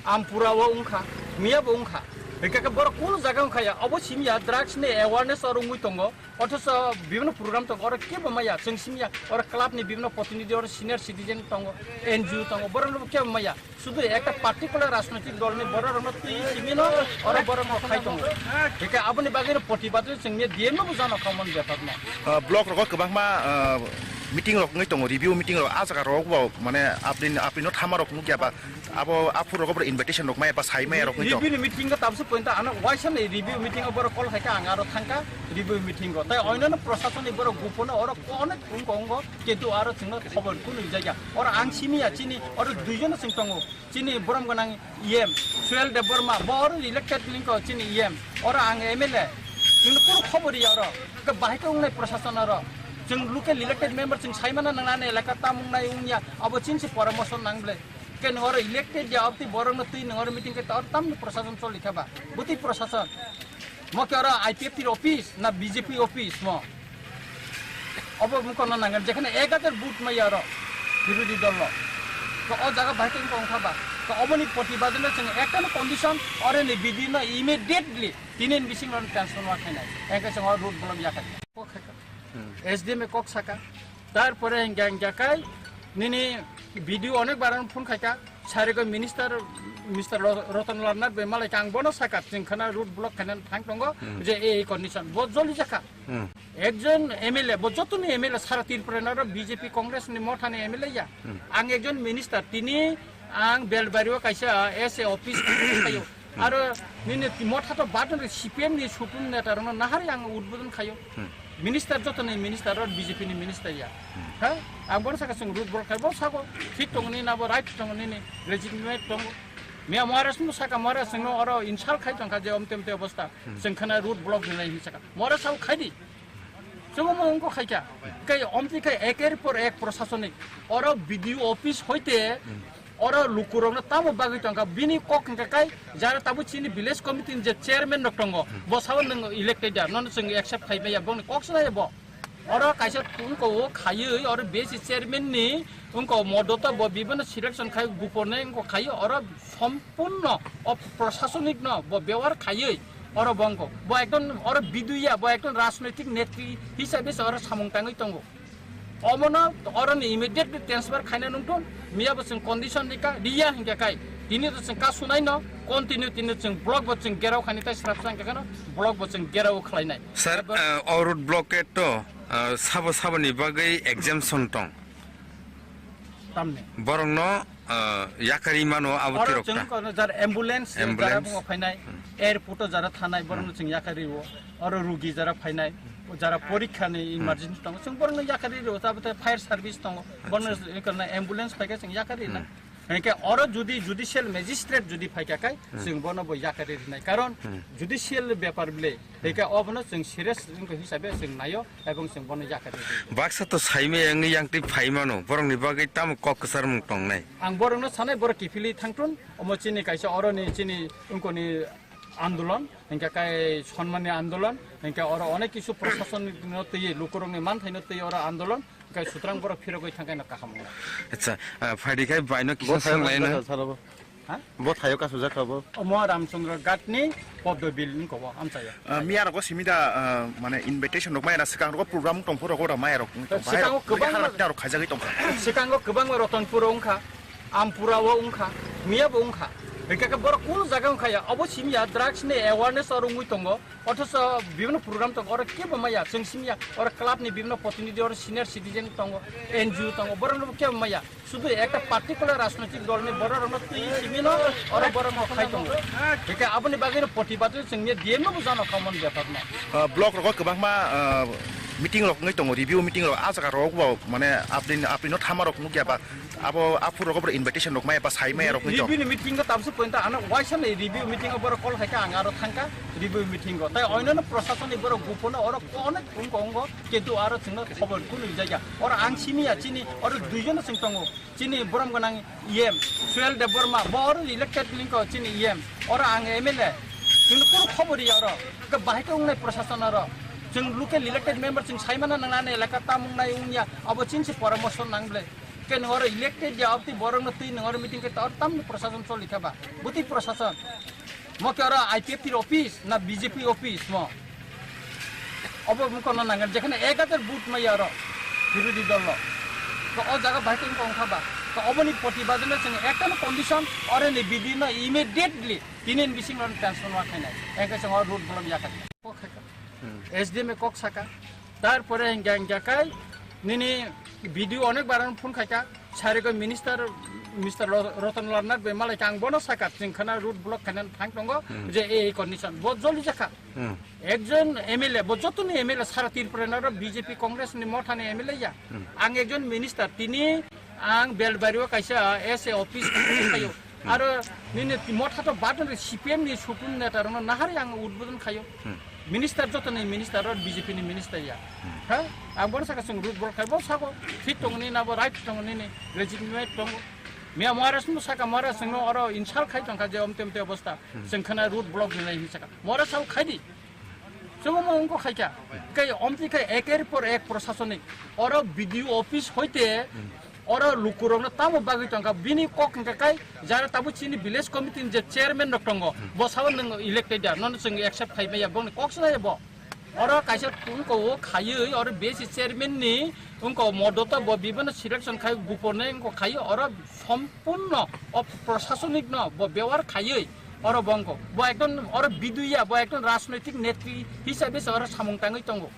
Ampura o wngkha, miya bo wngkha. Hingke ke borok kunu jaga wngkha ya, obo simi ya drugs ni awareness oro wngwi tongo. Othoso bibhinno program tongo, oro kebo maya, chwng simi ya, oro club ni bibhinno protinidhi, oro senior citizen tongo, N G O tongo, borok no kebo maya. Sudu ekta particular rajnoitik dol ni borok rok no twi simi no, oro borok no khai tongo. Hingke aboni bagwi no protibad chwng ni D M no bo jano khamani bepar no. Ah, block rogo kwbangma, ah, meeting rok wngwi tongo, review meeting rok, ah jaga rok bo, mane, apni, apni no thama rok nukya ba, abo aphuru rogo bo invitation rok maya ba sai maya rok wngwi tongo. Review ni meeting no tabse point ano waisa ni review meeting o borok call khaika, ang aro thangka review meeting o. Tai oino no prosason ni borok gupono oro onek wngko wngo, kintu aro chwngno khobor kunu jaga. Oro ang simi ya chini, oro duijon no chwng tongo. Chini borom gwnang E M, Suel Debbarma, bo oro elected ningko chini E M, oro ang M L A. Chwngno kunu khobor ya oro. Ke bahai khe wngnai prosason oro. Chwng local elected member chwng saimana nangnani elaka tam wngnai wngya, abo chini se poramorso nang ble. Ke nwng oro elected ya, obtwi borokno twi nwng oro meeting khe ta oro tamni prosason choli kha ba? Bwtwi prosason? Mo khe oro I P F T office na B J P office mo? Obo mukon na nangan, jekhane ek hajar vote maya oro birodhi dol lo. To o jaga bahai khe wngkha ba. To oboni protibad no chwng ekta no condition, oro ni B D no immediately tini ni bising ron transformer khainai. Engkhe chwng o road block ya khainai. Kok khaikha. Hmm. S D M e kok saka. Tarpore hingga hingga kai nini B D O onek baran phone khaika. Sarigo minister, Mister Ro-, Roton Lal Nath bai malai kang bono saka chwng khana road block khainan thang tongo Hmm. je ei condition. Bo joli jakha. Hmm. Ekjon M L A, bo jotoni M L A sara Tripura ni aro B J P Congress ni motha ni M L A ya. Hmm. Ang ekjon minister, tini ang Belbari o kaisa S A office khayo. Hmm. Aro nini motha to badon C P M ni supreme neta rokno nahari ang udbodon khayo. Hmm. Minister jotoni minister aro B J P ni minister ya. Hmm. Ha? Ang bono saka chwng road block khai bo sabo. Thik tongni nabo right tongni ni legitimate tongo. Miya Maharaj no saka Maharaj no oro insult khai tongkha je omte omte obostha. Hmm. Chwng khana road block rinai hin saka. Maharaj sao khai di. Chwng mo wngkha khaikha. Kai omti khai eker por ek prosasonik. Oro B D O office hoite oro lukurokno tamo bagwi tongkha. Bini kok hwnkha kai jara tabuk chini village committee ni je chairman rok tongo. Bo sao nwng elected ya. Nono chwng accept khai maya. Boni kok swnai bo. Oro kaisa wngkha o khaiwi oro B S C chairman ni wngkha o modota bo bibano selection khai gupor nai wngkha khaiwi oro sompurno o prosasonik no bo bewar khaiwi oro bo wngkha. Bo ekdom oro biduya, bo ekdom rajnoitik netri hisabe se oro samung tangwi tongo. Omono oro ni immediately transfer khaina nungthun, miya bo chwng condition rika, riya hingka kai. Tini to chwng kasunai no, continue tini chwng block bo chwng gerao khani tai srapsa hingka kano, block bo chwng gerao khlainai. Sir, Abo uh, o road blockade to, uh, sabo saboni bagwi exemption tong. Tamni. Borokno, uh, yakari mano abo Oro tirok chwng ta. Kono jar ambulance, Ambulance. Jara bungo phainai, Hmm. airport o jara thanai, borokno Hmm. chwng yakari o. Oro rugi jara phainai, jara porikha ni Hmm. emergency tongo, chwng borokno yakari o. Tabate fire service tongo, borokno Acha. Kono ambulance phaikha chwng yakari na. Hmm. Hingke oro judi judicial magistrate judi phaikha kai, Hmm. chwng bono bo yakari rinai. Karon Hmm. judicial bepar ble, hingke obono chwng serious wngkha hisabe chwng naio, ebong chwng bono yakari rinai. Baksa to saimaya wngwi yang twi phai mano, borokni bagwi tamo kok kwchar mung tongnai. Ang borokno sanai, borok kiphilwi thangthun, omo chini kaisa oroni chini wngkoni andolon, hingke kai sonmani andolon, hingke oro onek kisu prosason no twi, lukurokni manthaino twi oro andolon, Kai sutrang borok phirogwi thangkhe no kaham wngna. Acha, ah, phaidi khai baino kisa Bo thayok swnglaino. Kaisa salo bo. Ha? Bo thayok kasujak kha bo. Omo Ramchandra Ghat ni Poddo Bill ni kobo amchayo. Ah, miya rogo simi da, ah, mane invitation rok maya na swkang rogo program tong phoro rogo da maya rok tong Swkango bahai rok, kwbangma bahai rok khaijagwi tong kha. Swkango kwbangma Ratanpur o wngkha, Ampura o wngkha, miya bo wngkha. Hingkhe khe borok kunu jaga wngkha ya, obo simi ya drugs ni awareness oro wngwi tongo. Othocho bibhinno program tongo, oro kebo maya, chwng simi ya, oro club ni bibhinno protinidhi, oro senior citizen tongo, N G O tongo, borokno kebo maya. Sudu ekta particular rajnoitik dol ni borok rokno twi simi no, oro borok no khai tongo. Hingke aboni bagwi no protibad chwng ni D M no bo jano khamon bepar no. Ah, block rogo kwbangma, ah, meeting rok wngwi tongo, review meeting rok, ah jaga rok bo mane apni, apni no thama rok nukya ba. Abo aphuru rogo boro invitation rok maya ba sai maya rok ni to. Review ni meeting ko tamsuk pointa ano waisa ni review meeting o boro call khaika ang aro thangka review meeting o. Tai oino no prosason ni boro gupono oro onek ungko ungo kintu aro chwngno khobor kunu jaya. Oro ang simi ya chini oro duijon chwng tongo. Chini borom gwnang E M Suel Debbarma bo oro elected lingko chini E M. Oro ang M L A. Chwngno kunu khobor ya oro. Ke bahai ke ungnai prosason oro. Chwng local elected member chwng saimana nangnani elaka tamung nai ungya abo chinsi poramorso nang ble. Ke nung oro elected ya, abti borok no twi nung oro meeting ke tor tamni prosason choli kha ba? Buti prosason. Mo ke oro I P F T office na B J P office mo? Obo mukon no nangan, jekhane ek hajar vote maya oro birodhi dol lo. To o jaga bahai tong tong kha ba? To oboni protibad no chwng ekta no condition, oro ni B D no immediately tini ni bising ron transformer khainai. Engke chwng o road block ya kha. Kok khaikha. Hmm. S D M e kok saka. Tarpore hingga hingga kai nini B D O onek baran phone khaika. Sarigo minister, Mister Ro-, Roton Lal Nath bai malai kang bono saka chwng khana road block khainan thang tongo Hmm. je ei condition. Bo joli jakha. Hmm. Ekjon M L A, bo jotoni M L A sara Tripura ni aro B J P Congress ni motha ni M L A ya. Hmm. Ang ekjon minister, tini ang Belbari o kaisa S A office khayo. Aro nini motha to badon re C P M ni supreme neta rokno nahari ang udbodon khayo. Hmm. Minister jotoni minister aro B J P ni minister ya. Hmm. Ha? Ang bono saka chwng road block khai bo sabo. Thik tongni nabo right tongni ni legitimate tongo. Miya Maharaj no saka Maharaj no oro insult khai tongkha je omte omte obostha. Hmm. Chwng khana road block ni lai hin saka. Maharaj sao khai di. Chwngno wngkha khaikha. Kai omtwi khai eker por ek prosasonik. Oro B D O office hoite oro lukurokno tamo bagwi tongkha. Bini kok hwnkha kai jara tabuk chini village committee ni je chairman rok tongo. Bo sabo nwng elected ya. Nono chwng accept khai maya. Boni kok swnaya bo. Oro kaisa wngko o khaywi oro B S C chairman ni wngko modoto bo bibano selection khai gupone wngko khayo oro sompurno o prosasonik no bo bewar khaywi oro bo wngko. Bo ekdom oro biduya, bo ekdom rajnoitik netri hisabe se oro samung tangwi tongo.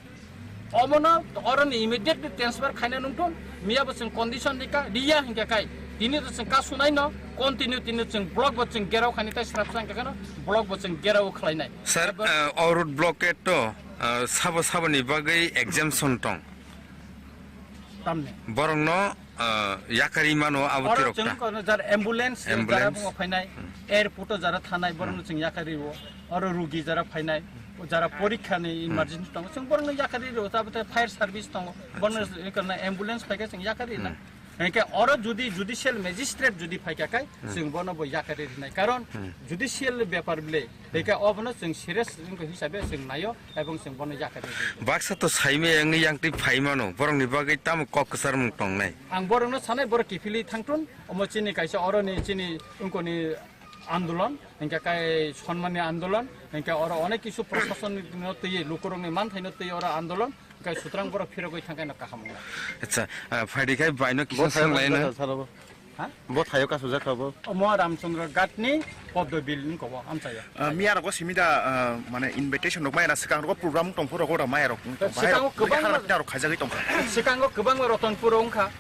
Omono oro ni immediately transfer khaina nungthun, miya bo chwng condition rika, riya hinkhe kai. Tini to chwng kasunai no, continue tini chwng block bo chwng gerao khani tai srapsa hinkhe kano block bo chwng gerao khlainai. Sir, abo uh, o road blockade to uh, sabo sabo ni bagwi exemption tong. Tamni. Borok no uh, yakari mano abo oro tirok chwng ta. Kono jar ambulance, ambulance jara bungo phainai, hmm, airport o jara thanai, borok no chwng yakari o. Oro rugi jara phainai, jara porikha ni emergency tongo, chwng borok no yakari o. Tabate fire service tongo, borok no ambulance phaikha chwng yakari na. Hmm. Hingke oro judi judicial magistrate judi phaikha kai, hmm, chwng bono bo yakari rinai. Karon, hmm, judicial bepar ble, hingke obono chwng serious wngkha hisabe chwng naio, ebong chwng bono yakari rinai. Baksa to saimaya wngwi yangtwi phaimano, borokni bagwi tamo kok kwcharmung tongnai. Ang borokno sanai, borok kiphilwi thangthun, omo chini kaisa oroni chini wngkoni andolon, hingke kai sonmani andolon, hingke oro onek kisu prosason no twi, lukurokni manthaino twi oro andolon, Kai sutrang borok phirogwi thangkhe no kaham wngnai. Acha, ah, phaidi khai baino kisa swnglaino. Ha? Bo thayo kasujak kha bo. Omo Ramchandra Ghat ni Poddo Bill ni kobo amchayo. Ah, miya rogo simi da, ah, mane invitation rok maya na swkang rogo program tong phuru rogo da maya rok. Swkango kwbangma rok khaijagwi tongkha. Swkango kwbangma Ratanpur wngkha,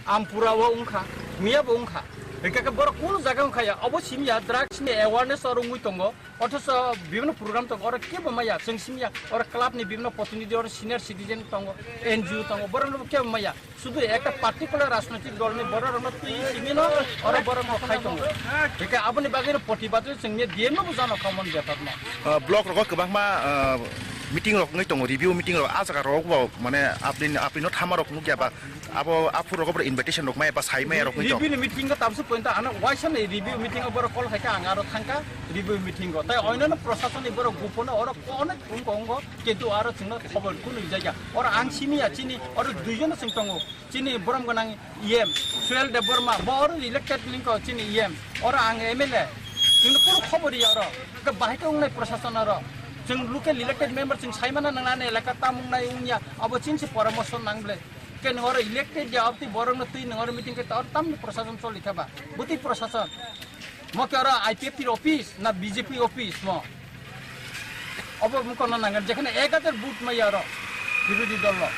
Ampura o wngkha, miya bo wngkha. Hingkhe borok kunu jaga wngkha ya, obo simi ya drugs ni awareness oro wngwi tongo. Othocho bibhinno program tongo, oro kebo maya, chwng simi ya, oro club ni bibhinno protinidhi, oro senior citizen tongo, N G O tongo, borokno kebo maya. Sudu ekta particular rajnoitik dol ni borok rokno twi simi no, oro borok no khai tongo. Hingke aboni bagwi no protibad chwng ni D M no bo jano khamon bepar no. Ah, block rogo kwbangma, ah, meeting rok wngwi tongo, review meeting rok, ah jaga rok bo mane apni, apni no thama rok nukya ba, abo aphuru rogo invitation rok maya ba sai maya rok wngwi tong. Review ni meeting ko tabsu point ano waisa ni review meeting o borok call khai kha, ang aro thangkha. Review meeting o. Tai oinano prosason ni borok gupono oro onek wngko wngko, kintu aro chwngno khobor kunu rijak ya. Oro ang simi ya chini, oro duijono chwng tongo. Chini borom gwnang E M, Suel Debbarma, bo oro elected lingko chini E M. Oro ang M L A. Chwngno kunu khobor ya oro. Ke bahai khe wngnai prosason oro. Chwng local elected member chwng saimana nangnani elaka tam wngnai wngya. Abo chini se poramorso nang ble. Ke nwng oro elected ya, abtwi borokno twi nwng oro meeting khe tor tamni prosason choli kha ba? Bwtwi prosason? Mo khe oro I P F T office na B J P office mo? Obo wng kono nangya, jekhane ek hajar vote maya oro birodhi dol lo.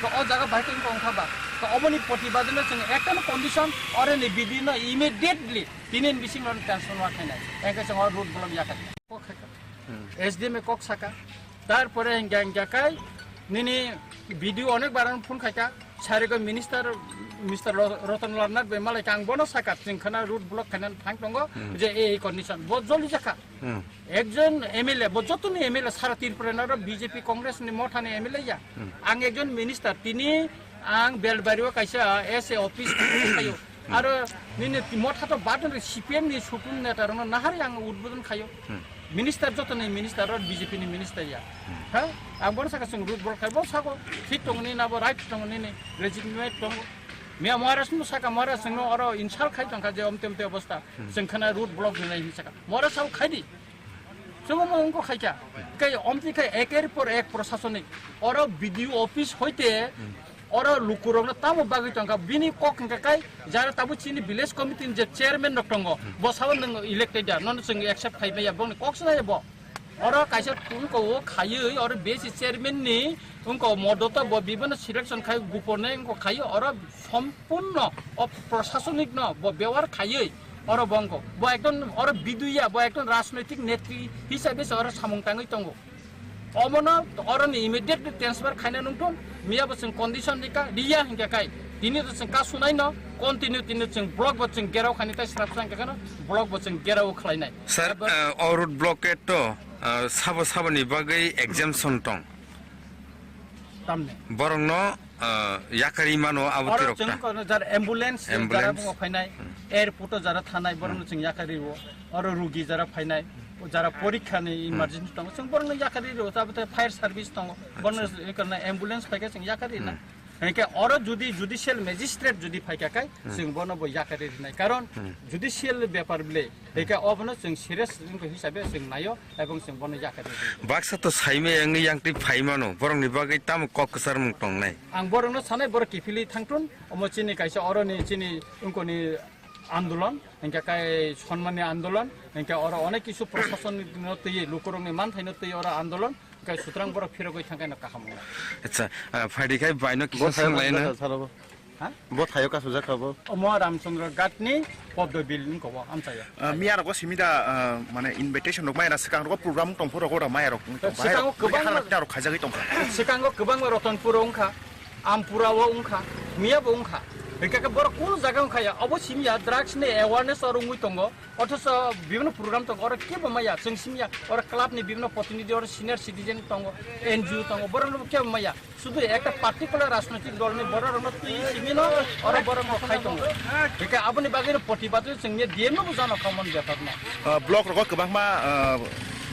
To o jaga bai khe wng kha ba? To oboni protibad no chwng ekta no condition, oro ni B D no immediately tini ni bising no transfer ma khainai. Engkhe chwng oro road block ya kha. Hmm. S D M e kok saka. Tarpore hingga hingga kai nini B D O onek baran phone khaika. Sarigo minister, Mister Ro-, Roton Lal Nath bai malai kang bono saka chwng khana road block khainan thang tongo. Hmm. Je ei condition bo joli jakha. Hmm. Ekjon M L A, bo jotoni M L A sara Tripura naro B J P Congress ni mothani M L A ya. Hmm. Ang ekjon minister, tini ang Belbario kaisa S A office thayo. Aro nini motha to badon re C P M ni supreme neta rokno nahari ang udbodon khayo. Hmm. Minister joto ni minister aro B J P ni minister ya. Hmm. Ha? Ang bono saka chwng road block khai bo sako thik tongo ni nabo right tongo nini legitimate tongo. Miya Maharaj no saka Maharaj no oro insult khai tongkha je omte omte obostha. Hmm. Chwng khana road block ni lai saka. Maharaj sao khai di. Chwngno wngkha khaikha. Kai omtwi khai eker por ek prosasonik. Oro B D O office hoite oro lukurokno tamo bagwi tongkha. Bini kok hwnkha kai jara tabuk chini village committee ni je chairman rok tongo. Bo sabo nwng elected ya. Nono chwng accept khai maya. Bongni kok swnaya bo. Oro kaisa wngkha o khaywi oro B S C chairman ni wngkha o modoto bo bibano selection khai gupone wngkha khayo oro sompurno o prosasonik no bo bewar khaywi. Oro bo wngkha. Bo ekdom oro biduya, bo ekdom rajnoitik netri hisabe se oro samung tangwi tongo. Omono oroni immediately transfer khaina nungthun, miya bo chwng condition rika, riya hingkha kai. Tini to chwng kasunai no, continue tini chwng block bo chwng gerao khani tai srapsa hingkha kheno, block bo chwng gerao khlainai. Sir, abo uh, o road blockade to uh, sabo saboni bagwi exemption tong. Tamni. Borokno ah, yakari mano abo oro tirok chwng ta. Kono jar ambulance, ambulance, jara bungo phainai, hmm, airport o jara thanai, borokno, hmm, chwng yakari o, oro rugi jara phainai, Jara porikha ni emergency tongo, chwng borokno yakarwi rwo, tabuk fire service tongo, bono, acha, ekorno ambulance phaikha, chwng yakarwi na. Hmm. Hinkhe oro judi judicial magistrate judi phaikha khai, hmm, chwng bono bo yakarwi rwnai. Karon, hmm, judicial bepar bwle, hmm, hinkhe obono chwng serious wngkha hisabe chwng naio, ebong chwng bono yakarwi rwnai. Baksa to saimaya wngwi yangtwi phaimano, borokni bagwi tamo kok kwcharmung tongnai? Ang borokno sanai, borok kiphilwi thangthun, omo chini kaisa oroni chini wngkoni andolon, hinkhe kai sonmani andolon, hinkhe oro onek kisu prosason no twiwi, lukurokni manthaino twiwi oro andolon, hinkhe sutrang borok phirogwi thangkhe no kaham wngo. Acha, ah, phaidi khai baino kisa bo thayo swnglaina. Kasujak kha saro bo. Ha? Bo thayo kasujak kha bo. Omo Ramchandra Ghat ni Poddo Bill ni kobo amchaya. Ah, miya rogo simi da, ah, mane invitation rok maya na swkang rogo program tongpho rogo da maya rok tong. Swkango kwbangma, kwbangma rok khaijagwi tongkha. Swkango kwbangma Ratanpur wngkha. Ampura o wngkha, miya bo wngkha. Hingkhe khe borok kunu jaga wngkha ya, obo simi ya, drugs ni awareness oro wngwi tongo. Othoso bibhinno program tongo, oro kebo maya, chwng simi ya, oro club ni bibhinno protinidhi, oro senior citizen tongo, N G O tongo, borok no kebo maya. Sudu ekta particular rajnoitik dol ni borok rok no twi simi no, oro borok no khai tongo. Hingkhe aboni bagwi no protibad chwng ni D M no bo jano khamon bepar no. Ah, block rogo kwbangma, ah,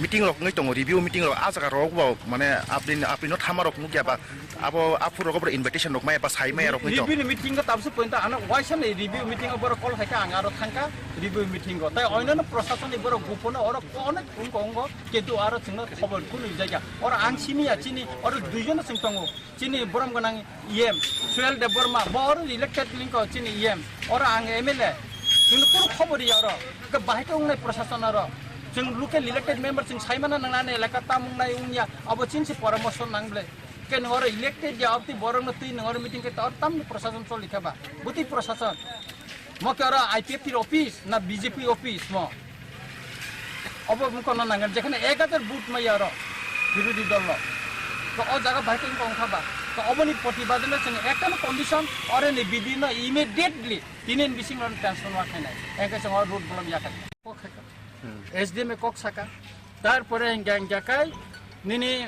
meeting rok wngwi tongo, review meeting rok, ah jaga rok bo mane apni, apni no thama rok nukya ba. Abo aphuru rok invitation rok maya ba sai maya rok ni tong. Review ni meeting ko tabse point ano waisa ni review meeting o borok call khaika ang aro thangka review meeting o. Tai oino no prosason ni borok gupo no oro onek wngko wngko kintu aro chwngno khobor kunu jaga. Oro ang simi ya chini oro duijon no chwng tongo. Chini borom gwnang E M Suel Debbarma bo oro elected lingko chini E M. Oro ang M L A. Chwngno kunu khobor ya oro. Ke bahai khe wngnai prosason oro. Chwng local elected member chwng saimana nangnani elaka tamung nai wngya. Abo chini se poramorso nang ble. Ke nwng oro elected ya, obtwi borok no twi nwng oro meeting khe tor tamni prosason choli kha ba? Bwtwi prosason. Mo khe oro I P F T office na B J P office mo? Obo wngkha no nangani, jekhane ek hajar vote maya oro birodhi dol no. To o jaga bai khe wngkha ba? To oboni protibad no chwng ekta no condition, oro ni bidi no immediately tini ni bising ron transfer ma khainai. Engkhe chwng oro road block ya khai. Kok khaika. Hmm. S D M e kok saka. Tarpore hingga hingga kai nini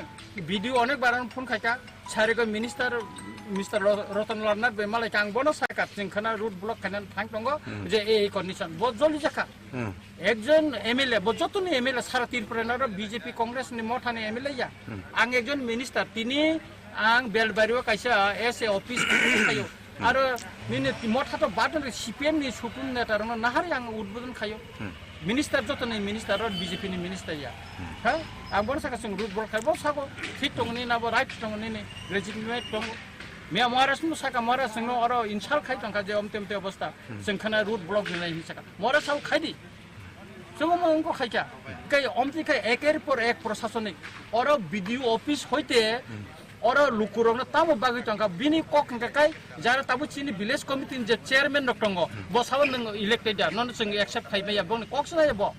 B D O onek baran phone khaika. Sarigo minister, Mister Ro-, Roton Lalnath bai malai kang bono saka chwng khana road block khainan thang tongo. Hmm. Je ei condition bo joli jakha. Hmm. Ekjon M L A, bo jotoni M L A sara Tripura naro B J P Congress ni mothani M L A ya. Hmm. Ang ekjon minister, tini ang Belbari o kaisa S A office khayo. Hmm. Aro nini motha to badon C P M ni sukun neta rono nahari ang udbodon khayo. Hmm. Minister jotoni minister ro B J P ni minister ya. Hmm. Ha? Ang bono saka chwng road block khai bo sago. Thik tongni na bo right tongni ni legitimate tongo. Miya Maharaj no saka Maharaj no oro insult khai tongkha je omte omte obostha. Hmm. Chwng khana road block ni lai hin saka. Maharaj sao khai di. Chwng omo wngkha khaikha. Kai omtwi khai eker por ek prosasonik. Oro B D O office hoite, hmm, oro lukurokno tamo bagwi tongkha. Bini kok hwnkha kai jara tabuk chini village committee ni je chairman rok tongo. Hmm. Bo sabo nwng elected ya. Nono chwng accept khai maya. Bongni kok se nai bo.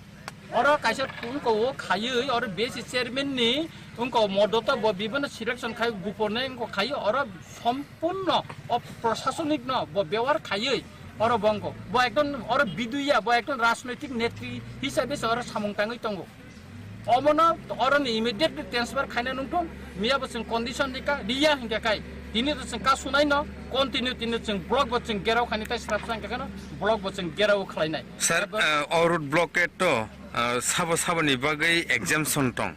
Oro kaisa wngkha o khaiwi oro B S C chairman ni wngkha o modoto bo bibano selection khai gupor nai wngkha khai oro sompurno o prosasonik no bo bewar khaiwi oro bo wngkha. Bo ekdom oro biduya, bo ekdom rajnoitik netri hisabe se oro samung tangwi tongo. Omono oroni immediately transfer khaina nungthung, miya bo chwng condition rika, riya hinkhe kai. Tini to chwng kasunai no, continue tini chwng block bo chwng gerao khaini tai srapsa hinkhe kheno block bo chwng gerao khlainai. Sir, abo, uh, o road blockade to, uh, sabo saboni bagwi exemption tong.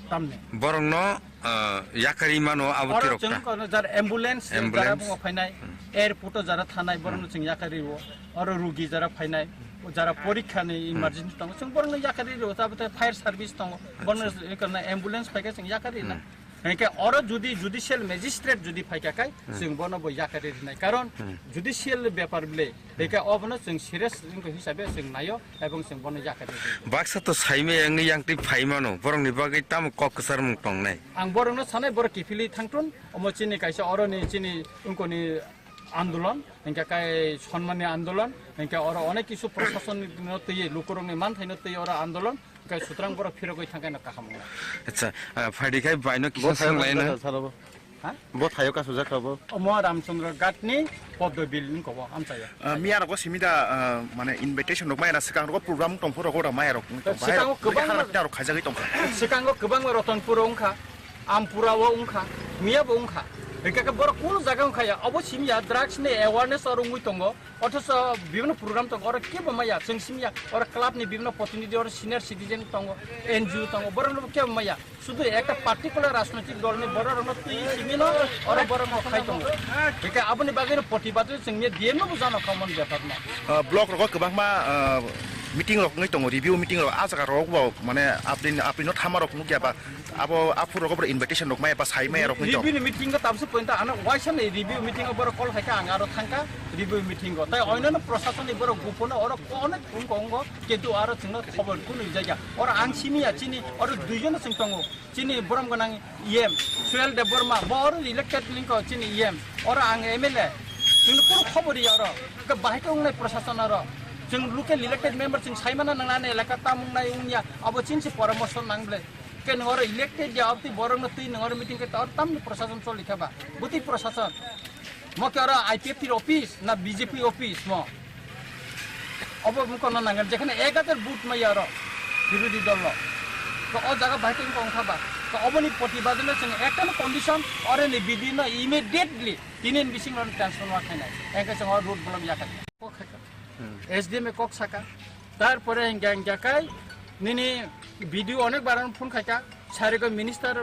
Tamni. Borokno, uh, yakarwi mano abo oro tirok chwng ta. Kono jar ambulance, ambulance, jara bungo phainai, hmm, airport o jara thanai, borokno, hmm, chwng yakarwi o. Oro rugi jara phainai, jara porikha ni, hmm, emergency tongo, chwng borokno yakarwi o, tabuk fire service tongo, bono, acha, ekorno ambulance phaikhe chwng yakarwi na. Hmm. Hinkhe oro judi judicial magistrate judi phaikha khai, hmm, chwng bono bo yakarwi rwnai. Karon, hmm, judicial bepar bwle, hmm, hinkhe obono chwng serious wngkha hisabe chwng naio, ebong chwng bono yakarwi rwnai. Baksa to saimaya wngwi yangtwi phaimano, borokni bagwi tamo kok kwcharmung tongnai? Ang borokno sanai, borok kiphilwi thangthun, omo chini kaisa oroni chini wngkoni andolon, hinkhe kai sonmani andolon, hinkhe oro onek kisu prosason no twiwi, lukurokni manthaino twiwi oro andolon, hinkhe sutrang borok phirogwi thangkhe no kaham wngnai. Acha, ah, phaidi khai baino kisa bo thayo swnglaina. Kasujak kha saro bo. Ha? Bo thayo kasujak kha bo. Omo Ramchandra Ghat ni Poddo Bill ni kobo amchaya. Ah, miya rogo simi da, ah, mane invitation rok maya na swkang rogo program tongpho rogo da maya rok tong. Swkango bahai rok kwbangma, rok khaijagwi tongkha. Swkango kwbangma Ratanpur o wngkha. Ampura o wngkha, miya bo wngkha. Hingke ke borok kunu jaga wngkha ya, obo simi ya, drugs ni awareness oro wngwi tongo, othoso bibhinno program tongo, oro kebo maya, chwng simi ya, oro club ni bibhinno protinidhi, oro senior citizen tongo, N G O tongo, borok no kebo maya, sudu ekta particular rajnoitik dol ni borok rok no twi simi no, oro borok no khai tongo. Hingke aboni bagwi no protibad chwng ni D M no bo jano khamon bepar no. Ah, block rogo kwbangma, ah, meeting rok wngwi tongo, review meeting rok, ah jaga rok bo, mane, apni, apni no thama rok nukya ba, abo aphuru rok bo invitation rok maya ba sai maya rok wngwi tongo. Review ni meeting go tabsu point ano waisa ni review meeting o borok call khaikha, ang aro thangkha review meeting go. Tai oinano prosason ni borok gupono oro onek phone ko ongo, kintu aro chwngno khobor kunu jaga. Oro ang simi ya chini, oro duijon chwng tongo. Chini borom gwnang E M, Suel Debbarma, bo oro elected lingko chini E M, oro ang M L A, chwngno kunu khobor ya oro, ke bahai khe wngnai prosason oro, chwng local elected member chwng saimana nangnani elaka tam wngnai wngya, abo chini se poramorso nang ble, ke nwng oro elected ya, abtwi borokno twi nwng oro meeting khe tor tamni prosason choli khe ba, bwtwi prosason. Mo khe oro I P F T office na B J P office mo? Obo wngkha no nangani, jekhane ek hajar vote maya oro birodhi dol no. To o jaga bahai khe wngkha wngkha ba. To oboni protibad no chwng ekta no condition, oro ni B D no immediately tini ni bising oro transfer ma khainai. Engkhe chwng oro road block ya khainai. Kok khaikha. Hmm. S D M e kok saka. Tarpore hingga hingga kai nini B D O onek baran phone khaikha. Sarigo minister,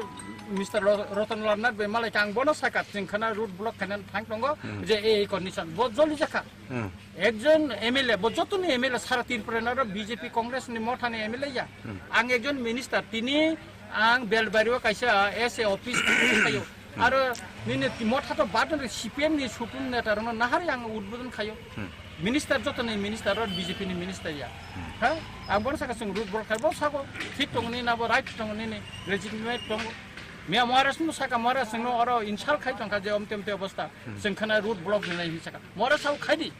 Mister Ro-, Roton Lal Nath bai malai kha, ang bono saka, chwng khana road block khainani thang tongo, hmm, je ei condition, bo joli jakha. Hmm. Ekjon M L A, bo jotoni M L A sara Tripura ni aro B J P Congress ni mothani M L A ya. Hmm. Ang ekjon minister, tini ang Belbari o kaisa S A office khayo. Hmm. Aro nini motha to badon C P M ni supreme neta rokno nahari ang udbodon khayo. Hmm. Minister jotoni minister aro B J P ni minister ya. Hmm. Ha? Ang bono saka chwng road block khai, bo sako thik tongo nini, abo right tongo nini, legitimate tongo. Miya Maharaj no saka, Maharaj no oro insult khai tongkha je omte omte obostha. Hmm. Chwng khana road block ni lai saka. Maharaj sao khai di.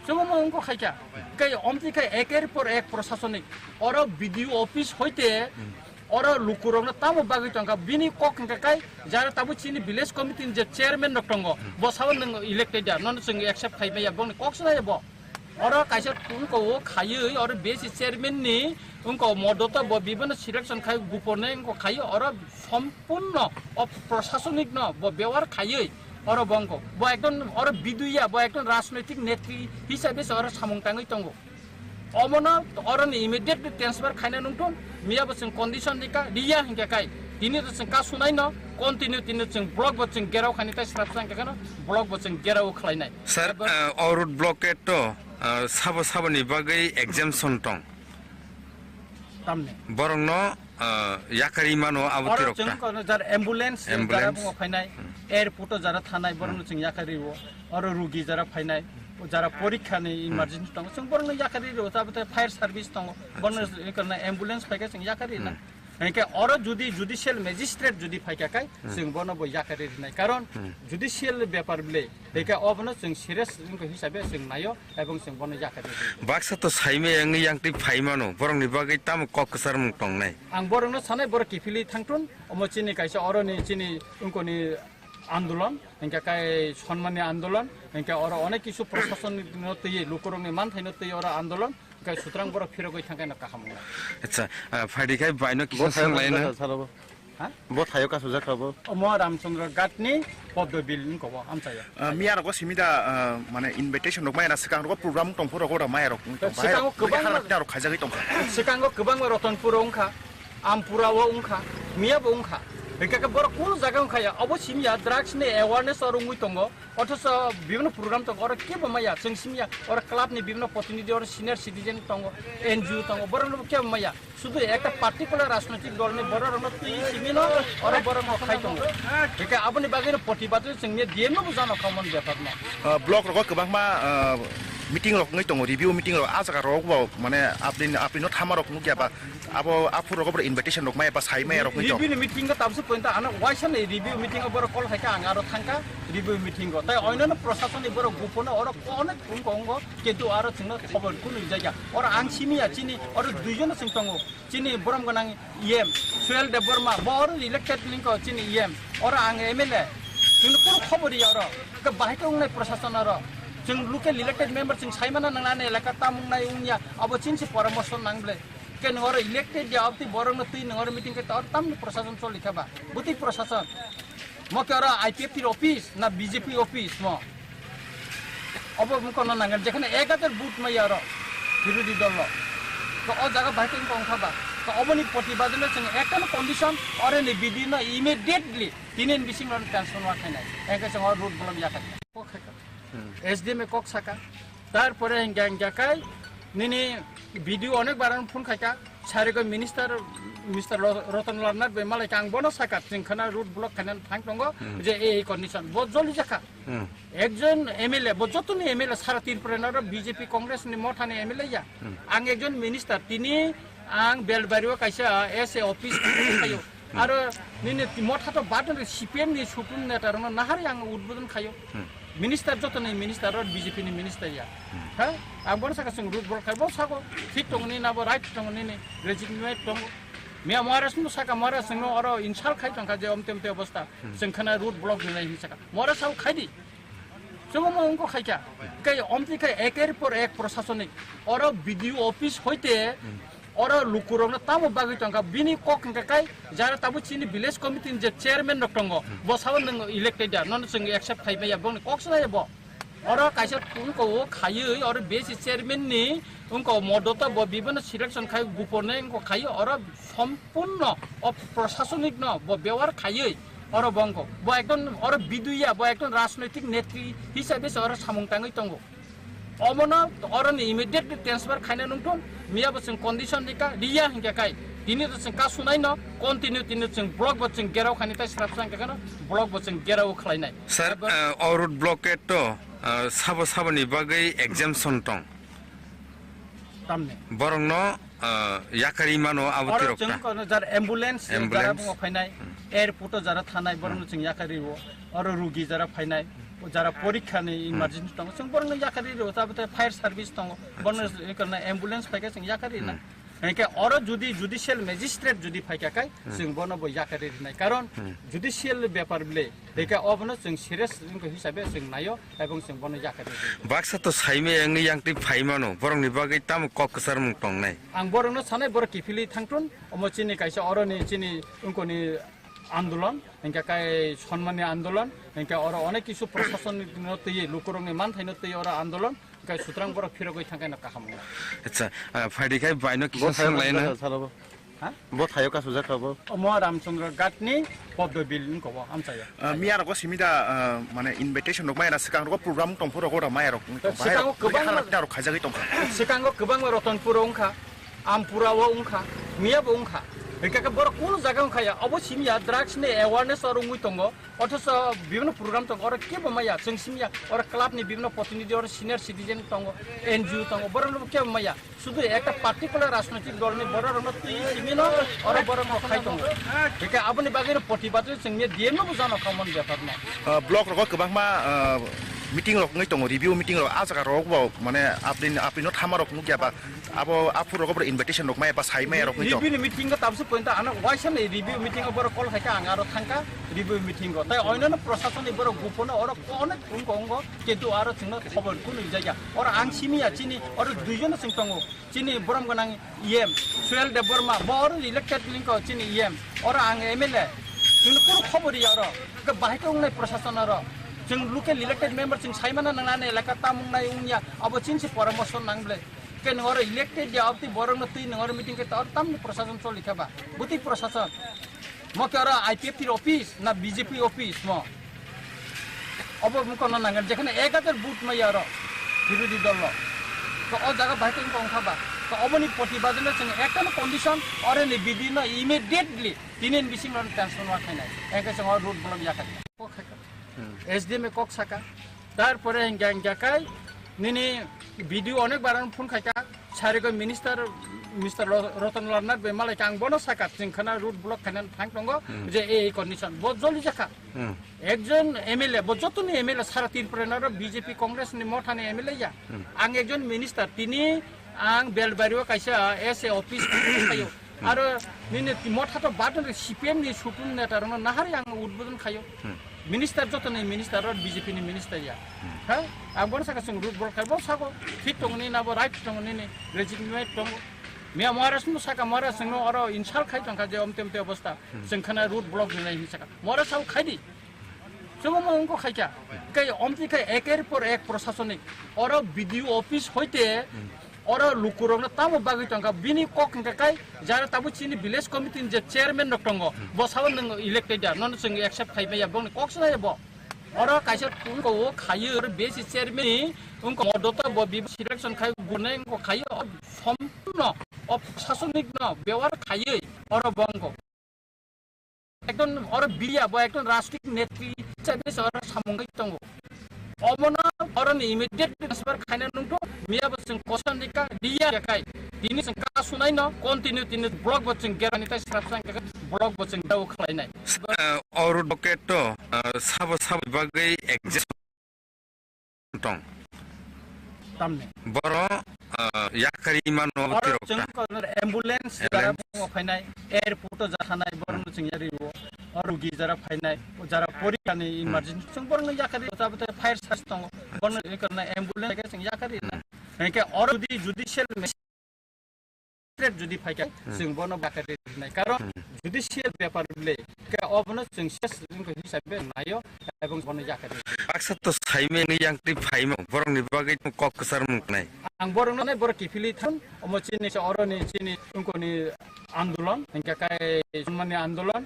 Chwng mo wngkha khai kha. Kai omti khai eker por ek prosasonik. Oro B D O office hoite, hmm, oro lukurokno tamo bagwi tongkha. Bini kok hwnkha kai jara tabuk chini village committee ni je chairman rok tongo. Hmm. Bo sao nwng elected ya. Nono chwng accept khai maya. Bongni kok sana ya bo. Oro kaisa wngko o khaiwi oro B S C chairman ni wngko modoto bo bibano selection khai gupone wngko khaiwi oro sompurno o prosasonik no bo bewar khaiwi oro bo wngko. Bo ekdom oro biduya, bo ekdom rajnoitik netri hisabe se oro samung tangwi tongo. Omono oro ni immediately transfer khaina nungthun, miya bo chwng condition rika, riya hinkhe kai. Tini to chwng kasunai no continue, tini chwng block bo chwng gerao khani tai srapsa hinkhe kheno block bo chwng gerao khlainai. Sir, abo, uh, o road blockade to, uh, sabo saboni bagwi exemption tong. Tamni. Borokno, uh, yakari mano abo oro tirok chwng ta. Kono jar ambulance, ambulance, jara bungo phainai, hmm, airport o jara thanai, borokno, hmm, chwng yakari o. Oro rugi jara phainai, jara porikha ni, hmm, emergency tongo, chwng borokno yakari o. Tabate fire service tongo, borokno, acha, kono ambulance phaikha chwng yakari na. Hmm. Hingke oro judi judicial magistrate judi phaikha kai, hmm, chwng bono bo yakari rinai. Karon, hmm, judicial bepar bile, hingke obono chwng serious wngkha hisabe chwng naio, ebong chwng bono yakari rinai. Baksa to saimaya wngwi yang twi phaimano, borokni bagwi tamo kok kwcharmung tongnai? Ang borokno sanai, borok kiphilwi thangthun, omo chini kaisa oroni chini wngkoni andolon, hingke kai sonmani andolon, hingke oro onek kisu prosason no twi, lukurokni manthaino twi oro andolon, Kai sutrang borok phirogwi thangkhe no kaham wngnai. Acha, ah, phaidi khai baino kisa bo thayo swnglaina. Kasu jaka salo bo. Ha? Bo thayo kasu jaka bo. Omo Ramchandra Ghat ni Poddo Bill ni kobo amchaya. Ah, miya rogo simi da, ah, mane invitation rok maya na swkang rogo program tong phuru rogo da maya rok tong. Swkango kwbangma rok khaijagwi tong kha. Swkango kwbangma Ratanpur wngkha, Ampura o wngkha, miya bo wngkha. Hingke borok kunu jaga wngkha ya, obo simi ya drugs ni awareness oro wngwi tongo. Othoso bibhinno program tongo, oro kebo maya, chwng simi ya, oro club ni bibhinno protinidhi, oro senior citizen tongo, N G O tongo, borok no kebo maya. Sudu ekta particular rajnoitik dol ni borok rok no twi simi no, oro borok no khai tongo. Hingke aboni bagwi no protibad chwng ni D M no bo jano khamon bepar no. Ah, block rogo kwbangma, ah, meeting rok wngwi tongo, review meeting rok, ah jaga rok bo, mane, apni, apni no thama rok nukya ba, Abo aphuru rok invitation rok maya ba sai maya rok wngwi tongo. Review ni meeting o tabsu point ano waisa ni review meeting o borok call khaikha, ang aro thangkha review meeting o. Tai oinano prosason ni borok buphano oro onek wngko wngo, kintu aro chwngno khobor kunu rijak ya. Oro ang simi ya chini, oro duijon chwng tongo. Chini borom gwnang E M, Suel Debbarma, bo oro elected lingko chini E M. Oro ang M L A. Chwngno kunu khobor ya oro. Bahai khe wngnai prosason oro. Chwng local elected member chwng saimana nangnani elaka tam wngnai wngya. Abo chini se poramorso nang ble. Ke nwng oro elected ya, obtwi borokno twi nwng oro meeting khe tor tamni prosason choli kha ba? Bwtwi prosason. Mo khe oro I P F T office na B J P office mo? Obo wngkha no nangani, jekhane ek hajar vote maya oro birodhi dol lo. To o jaga bahai khe wngkha wngkha ba. To oboni protibad no chwng ekta no condition, oro ni B D no immediately tini ni bising no transfer ma khainai. Engkhe chwng o road block ya kha. Kok khaikha. Hmm. S D M e kok saka. Tarpore hingga hingga kai nini B D O onek bar phone khaikha. Sarigo minister, Mister Ro-, Roton Lal Nath bai malai kha, ang bono saka, chwng khana road block khaina thang tongo, hmm, je ei condition, bo joli jakha. Hmm. Ekjon M L A, bo jotoni M L A sara Tripura ni aro B J P Congress ni motha ni M L A ya. Hmm. Ang ekjon minister, tini ang Belbari o kaisa S A office khayo. Hmm. Aro nini motha to badon C P M ni supreme neta rokno nahari ang udbodon khayo. Hmm. Minister joto ni minister aro B J P ni minister ya. Hmm. Ha? Ang bono saka chwng road block khai, bo sako thik tong ni, nabo right tong ni, ni legitimate tong. Miya Maharaj no saka, Maharaj no oro insult khai tong kha je omte omte obostha. Hmm. Chwng khana road block ni lai hin saka. Maharaj sao khai di. Chwng mo ungko khai kha. Kai omte khai eker por ek prosasonik. Oro B D O office hoite, hmm, oro lukurokno tamo bagwi tongkha, bini kok hwnkha kai jara tabuk chini village committee ni je chairman rok tongo, hmm, bo sao nwng elected ya, nono chwng accept khai maya, boni kok swlaiya bo. Oro kaisa wngko o khaiwi, oro B S C chairman ni wngko modota bo bibano selection khai gupor ne wngko khaiwi, oro sompurno o prosasonik no bo bewar khaiwi, oro bo wngko, bo ekdom oro biduya, bo ekdom rajnoitik netri hisabe se oro samung tangwi tongo. Omono oroni immediate transfer khaina nungthun, miya bo chwng condition rika, riya hinkhe kai. Tini to chwng kasunai no, continue tini chwng block bo chwng gerao khani tai srap sang khe no, block bo chwng gerao khlainai. Sir, abo uh, o road blockade to, uh, sabo saboni bagwi exemption tong. Tamni. Borokno ah, yakari mano abo oro tirok chwng ta. Kono jar ambulance, ambulance, jara bungo phainai, hmm, airport o jara thanai, hmm, borokno chwng yakari o, oro rugi jara phainai, o jara porikha ni, hmm, emergency tongo, chwng borokno yakari o, tabate fire service tongo, borokno, acha, kono ambulance phaikhe chwng yakari na. Hmm. Hingke oro judi judicial magistrate judi phaikha kai, hmm, chwng bono bo yakari rinai, karon, hmm, judicial bepar bile, hingke obono chwng serious wngkha hisabe chwng naio. Ebong chwng bono yakari rw. Baksa to saimaya wngwi yang twi phai mano, borokni bagwi tamo kok kwcharmung tongnai? Ang borokno sanai, borok kiphilwi thangthun, omo chini kaisa oroni chini wngkoni andolon, hingke kai sonmani andolon, hingke oro onek kisu prosason no twi, lukurokni manthaino twi oro andolon, hingke sutrang borok phirogwi thangkhe no kaham wngnai. Acha, ah, phaidi khai baino kisa swnglaina. Ha? Bo thaio kasujak kha bo. Omo Ramchandra Ghat ni Poddo Bill ni kobo amchaya. Ah, miya rogo simi da, ah, mane invitation rok maya na swkang rogo program tong phuru rogo da maya rok. Swkango kwbangma rok khaijagwi tong kha. Swkango kwbangma Ratanpur o wngkha, Ampura o wngkha, miya bo wngkha. Hingke borok kunu jaga wngkha ya, obo simi ya drugs ni awareness oro wngwi tongo. Othocho bibhinno program tongo, oro kebo maya, chwng simi ya, oro club ni bibhinno protinidhi, oro senior citizen tongo, N G O tongo, borok no kebo maya. Sudu ekta particular rajnoitik dol ni borok rokno twi simi no oro borok no khai tongo. Hingke aboni bagwi no protibad chwng ni D M no bo jano khamon bepar no. Ah, block rogo kwbangma, ah, meeting rok wngwi tongo, review meeting rok, ah jaga rok bo mane apni, apni no thama rok nukya ba, abo aphuru rogo bo invitation rok maya ba sai maya rok wngwi tongo. Review ni meeting ko tabse point ano waisa ni review meeting o borok call khai kha, ang aro thang kha review meeting o. Tai oinano prosason ni borok gupono oro onek wngko wngko. Kintu aro chwngno khobor kunu rijak ya. Oro ang simi ya chini, oro duijon chwng tongo. Chini borom gwnang E M, Suel Debbarma, bo oro elected lingko chini E M. Oro ang M L A. Chwngno kunu khobor ya oro. Ke bahai khe wngnai prosason oro. Chwng local elected member chwng saimana nangnani elaka tam wngnai wngya. Abo chini se poramorso nang ble. Ke nwng oro elected ya, abtwi borokno twi nwng oro meeting khe tor tamni prosason choli kha ba? Bwtwi prosason? Mo khe oro I P F T office na B J P office mo? Obo wngkha no nangani, jekhane ek hajar vote maya oro birodhi dol lo. To o jaga bahai khe wngkha wngkha ba? To oboni protibad no chwng ekta no condition, oro ni B D no immediately tini ni bising no transfer ma khainai. Engkhe chwng o road block ya khainai. Kok khaikha. Hmm. S D M e kok saka. Tarpore hingga hingga kai nini B D O onek bar phone khaikha. Sarigo minister, Mister Ro-, Roton Lal Nath bai malai kha, ang bono saka, chwng khana road block khaina thang tongo, hmm, je ei condition. Bo joli jakha. Hmm. Ekjon M L A, bo jotoni M L A sara Tripura ni aro B J P Congress ni motha ni M L A ya. Hmm. Ang ekjon minister, tini ang Belbari o kaisa S A office khayo. Aro nini motha to badon C P M ni supreme neta rokno nahari ang udbodon khayo. Hmm. Minister joto ni minister aro B J P ni minister ya. Hmm. Ha? Ang bono saka chwng road block khai, bo sako thik tong ni, nabo right tong ni, ni legitimate tong. Miya Maharaj no saka, Maharaj no oro insult khai tong kha je omte omte obostha. Hmm. Chwng khana road block ni lai hin saka. Maharaj sao khai di. Chwngno wngkha khaikha. Kai omtwi khai eker por ek prosasonik. Oro B D O office hoite oro lukurokno tamo bagwi tongkha. Bini kok hwnkha kai jara tabuk chini village committee ni je chairman rok tongo. Bo sabo nwng elected ya, nono chwng accept khai maya, bongni kok swnaya bo. Oro kaisa wngkha o khaiwi oro B S C chairman ni wngkha modoto bo bibo selection khai gune wngkha khaiwi o sompurno o prosasonik no bewar khaiwi oro bo wngkha. Ekdom oro biya bo ekdom rajnitik netri hisabe se oro samung khai tongo. Omono oro ni immediate transfer khaina nungtho, miya bo chwng koson rika, riya kai. Tini chwng ka sunai no, continue tini block bo chwng gerani tai srap sang ka block bo chwng dau khlainai. Eh, o road blockade to, eh, sabo sabo bagwi exist tong. Tamni. Boro, ah, yakari mano oro tirok chwng ta. Kono ambulance jara ambulance. Mungo phainai, airport o jakhanai, borno chwng yari o. O rugi jara phainai, o jara porikani emergency chwng borno yakari o, tabuk fire service tongo. Borno yakari ambulance ke chwng yakari na. Hmm. Hingke oro judi judicial magistrate judi phaikha, hmm, chwng bono bakari rwnai. Karon, hmm, judicial bepar le, ke obono chwng ses wngkha hisabe naio, ebong bono yakari. Baksa to saimani yang twi phaimo, borokni bagwi kok kwchar mung nai. Ang borokno nai borok kiphilwi thang, omo chini se oroni chini wngkoni andolon, hingke kai sunmani andolon.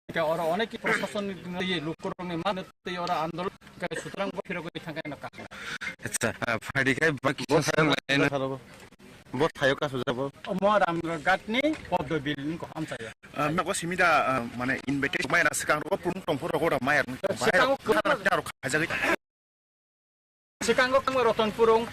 Hingke oro onek ki prosason ni lukurokni mano twi oro andolon kai sutrang bo phirogwi thangkhe no kaham. Acha, ah, phadi khai bak bo kisa thayok laino. Bo thayok kasu jabo. Omo Ramnagar ghat ni Poddo Bill ni ko hamsaya. Ah, mako simida, ah, mane invitation maya na swkang rogo purung tongphuru rogo da maya. Swkango kwbangma aro khajagwi. Swkango kwbangma Ratanpur wng,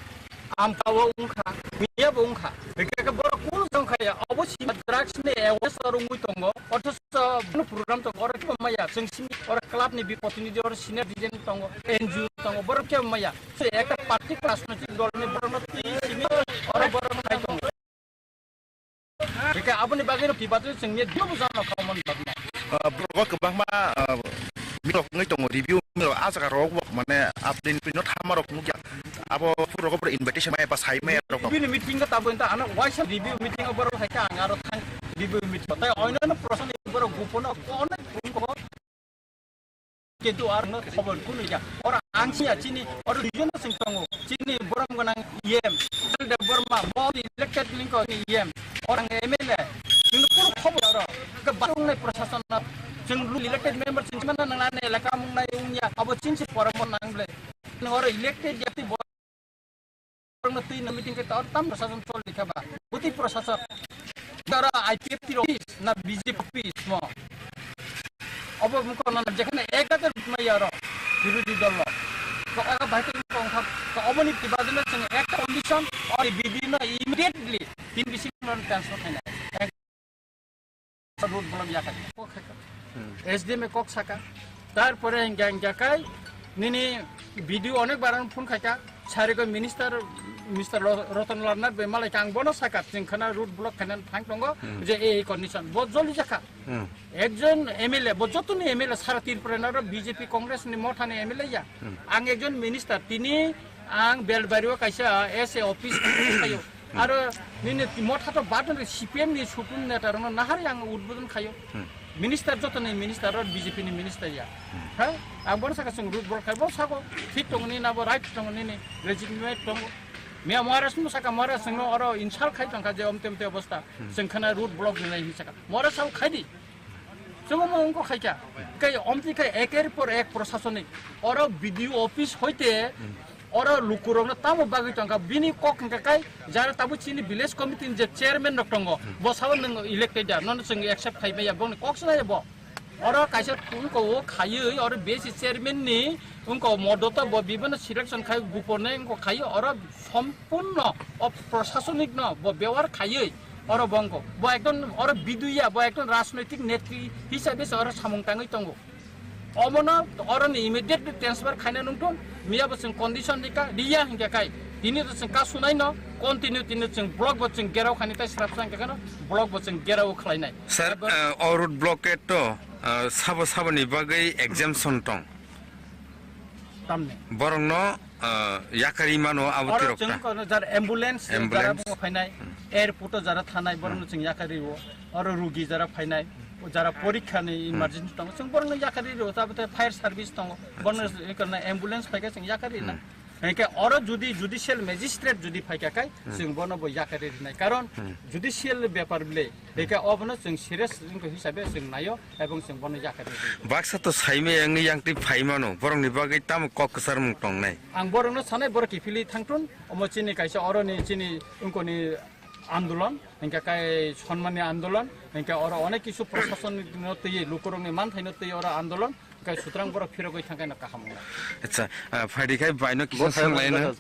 Ampao wngkha, Miya bo wngkha. Hingke borok kunu jong khaya, obo sima drugs ni awareness oro wngwi tongo. Othocho bono program tongo, oro kebo maya, chwng simi oro club ni bi protinidhi, oro senior citizen tongo, N G O tongo, borok kebo maya. Se ekta party rajnoitik dol ni borokno twi simi oro borok khai tongo. Hingke aboni bagwi no tibatu chwngni dino bujano khamani bagwi. Ah, borok kwbangma, ah, mirok wngwi tongo, review mirok ah jaga rok bo mane update pino thama rok nukya. Abo puro rok invitation maya ba sai maya rok. Bini meeting ko tabo inta ano waisa review meeting o borok hai ka ang aro thang review meeting. Tai oino no prosan borok gupono onek room ko Kintu aro no khobor kunu ya. Oro ang siya chini, oro duijon no sing tongo. Chini borom gonang E M, Debbarma, bo elected lingko ni E M. Oro ang M L A. Chini kunu khobor oro. Ke barung nai prosason na. Chwng lu elected member chini mana nang nane elaka mung nai ung ya. Abo chini si porom nang ble. Oro elected jati bo Borokno twi no meeting khe tor tam prosason choli kha ba. Bwtwi prosason. Dara I P F T office na B J P office mo. Obo mukho no jekhane ek hajar rukma yaro birodhi dol lo. To aga bhai to mukho ongkha. To oboni tibadino chwng ek condition or B D no immediately tin bising no transfer khaina. Road block yakha. Kok khaika. Hmm. S D M e kok saka. Tarpore hingga hingga kai nini B D O onek baran phone khaika. Sarigo minister, Mister Ro-, Roton Lal Nath bai malai kang bono saka chwng khana road block khana thang tongo. Hmm. Je ei condition bo joli jakha. Hmm. Ekjon M L A bo jotoni M L A sara Tripura naro B J P Congress ni mothani M L A ya. Hmm. Ang ekjon minister tini ang Belbari o kaisa S A office khayo. Aro nini motha to badon re C P M ni sukun neta rokno nahar yang udbodon khayo. Hmm. Minister joto ni minister ro B J P ni minister ya. Hmm. Ha? Ang bono saka chwng road block khai bo sako thik tongo ni nabo right tongo nini legitimate tongo. Mia Maharaj mo saka Maharaj chwngno oro insult khai tongkha je omte omte obostha. Hmm. Chwng khana road block rinai hin saka. Maharaj sao khai di. Chwngno wngkha khaikha. Kai omtwi khai eker por ek prosasonik. Oro B D O office hoite oro lukurokno tamo bagwi tongkha. Bini kok hwnkha kai jara tabuk chini village committee ni je chairman rok tongo. Bo sabo nwng elected ya. Nono chwng accept khai maya. Bongni kok swnaya bo. Oro kaisa wngkha o khaiwi oro B S C chairman ni wngkha o modoto bo bibano selection khai gupone wngkha khaiwi oro sompurno o prosasonik no bo bewar khaiwi oro bo wngkha. Bo ekdom oro biduya, bo ekdom rajnoitik netri hisabe se oro samung tangwi tongo. Omono oro ni immediately transfer khaina nungthun, miya bo chwng condition rika, riya hingkha kai. Tini to chwng kasunai no, continue tini chwng block bo chwng gerao khaini tai srap sang kha no, block bo chwng gerao khlainai. Sir, uh, o road blockade to, uh, sabo sabo ni bagwi exemption tong. Tamni. Borokno, uh, yakari mano abo oro tirok chwng ta. Kono jar ambulance, ambulance. Jara bo phainai, hmm, airport o jara thanai, borokno hmm, chwng yakari o. Oro rugi jara phainai. Jara porikha ni emergency tongo, chwng borokno yakarwi rwo, tabuk fire service tongo, borokno ambulance phaikha, chwng yakarwi na. Hinkhe oro judi judicial magistrate judi phaikha khai, chwng bono bo yakarwi rwnai. Karon judicial bepar bile, hinkhe obono chwng serious wngkha hisabe chwng naio, ebong chwng bono yakarwi rwnai. Baksa to saimaya wngwi yangtwi phaimano, borokni bagwi tamo kok kwcharmung tongnai? Ang borokno sanai, borok kiphilwi thangthun, omo chini kaisa oroni chini wngkoni andolon, hinkhe kai sonmani andolon, hinkhe oro onek kisu prosason no twi, lukurokni manthaino twi oro andolon, hinkhe sutrang borok phirogwi thangkhe no kaham wngnai. Acha, ah, phaidi khai baino kisa sanglaino.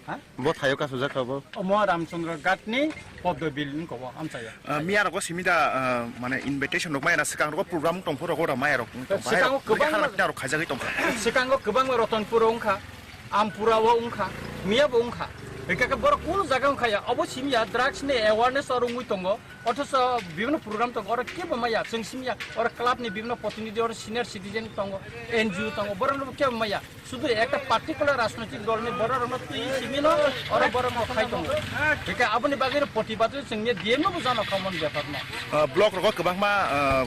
Ha? Bo thaio kasujak kha bo? Omo Ramchandra Ghat ni Poddo Bill ni kobo amchaya. Ah, miya rogo simi da, ah, mane invitation rok maya na swkang rogo program tong phoro rogo da maya rok tong. Swkango kwbangma rok khaijagwi tong kha. Swkango kwbangma Ratanpur wngkha. Ampura o wngkha, miya bo wngkha. Hingke ke borok kunu jaga wngkha ya, obo simi ya, drugs ni awareness oro wngwi tongo, othoso bibhinno program tongo, oro kebo maya, chwng simi ya, oro club ni bibhinno protinidhi, oro senior citizen tongo, N G O tongo, borok no kebo maya, sudu ekta particular rajnoitik dol ni borok rok no twi simi no, oro borok no khai tongo. Hingke aboni bagwi no protibad chwng ni D M no bo jano kha mon bepar no. Ah, block rogo kwbangma, ah,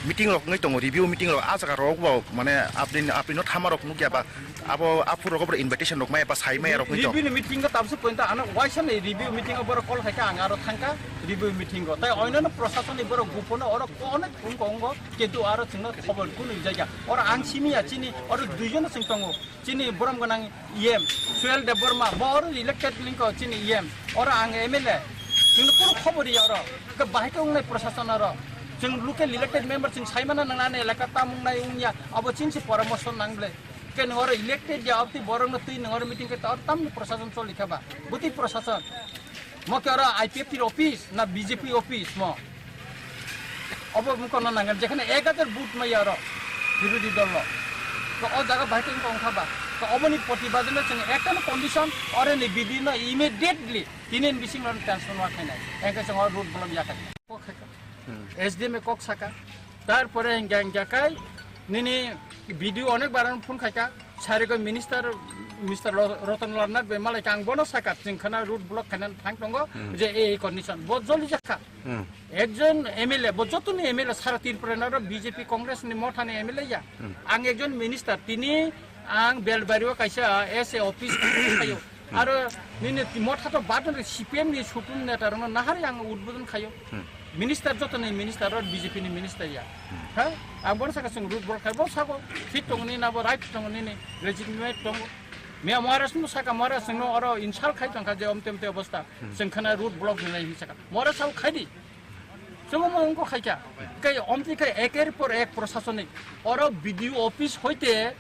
meeting rok wngwi tongo, review meeting rok, ah jaga rok bo, mane, apni, apni no thama rok nukya ba, Abo aphuru rogo borok invitation rok maya ba sai maya rok hoi to. Review ni meeting o tabuk point ano waisa ni review meeting o borok call khai kha, ang aro thang kha review meeting o. Tai oinano prosason ni borok buphano oro onek phone ko ongo, kintu aro chwngno khobor kunu jaiga. Oro ang simi ya chini oro duijon chwng tongo. Chini borom gwnang E M Suel Debbarma, bo oro elected lingko chini E M. Oro ang M L A. Chwngno kunu khobor ya oro. Ke bahai ke ongnai prosason oro. Chwng local elected member chwng saimana nangnani elaka tam ongnai ongya. Abo chini se poramorso nang ble. Ke nwng oro elected ya, obtwi borok no twi nwng oro meeting khe tor tamni prosason choli kha ba? Bwtwi prosason? Mo khe oro I P F T office na B J P office mo? Obo mung kono nangan, jekhane ek hajar vote maya oro birodhi dol lo. To o jaga bahai tong tong kha ba? To oboni protibad no chwng ekta no condition, oro ni B D no immediately tini ni bising ron transfer ma khainai. Engke chwng oro road block ya kha. Kok kha kha. Hmm. S D M e kok saka. Tarpore hingga hingga kai nini B D O onek baran phone khaika, sarigo minister, Mister Ro-, Roton Lalnath bai malai kang bono saka, chwng khana road block khana thang tongo, hmm, je ei condition, bo joli jakha. Hmm. Ekjon M L A, bo jotoni M L A sara Tripura na ro B J P Congress ni motha ni M L A ya. Hmm. Ang ekjon minister, tini ang Belbari o kaisa S A office thaio. Aro nini motha to badon re C P M ni supreme neta rokno nahari ang udbodon khaio. Hmm. Minister joto ni minister ro B J P ni minister ya. Hmm. Ha? Ang bono saka chwng road block khai bo sabo fit tong ni na bo right tong ni ni legitimate tong. Miya Maharaj no saka Maharaj no oro insult khai tong kha je omte omte obostha. Hmm. Chwng khana road block ni nai saka. Maharaj sao khai di. Chwng omo wngkha khaikha. Khe omtwi khe eker por ek prosasonik. Oro B D O office hoite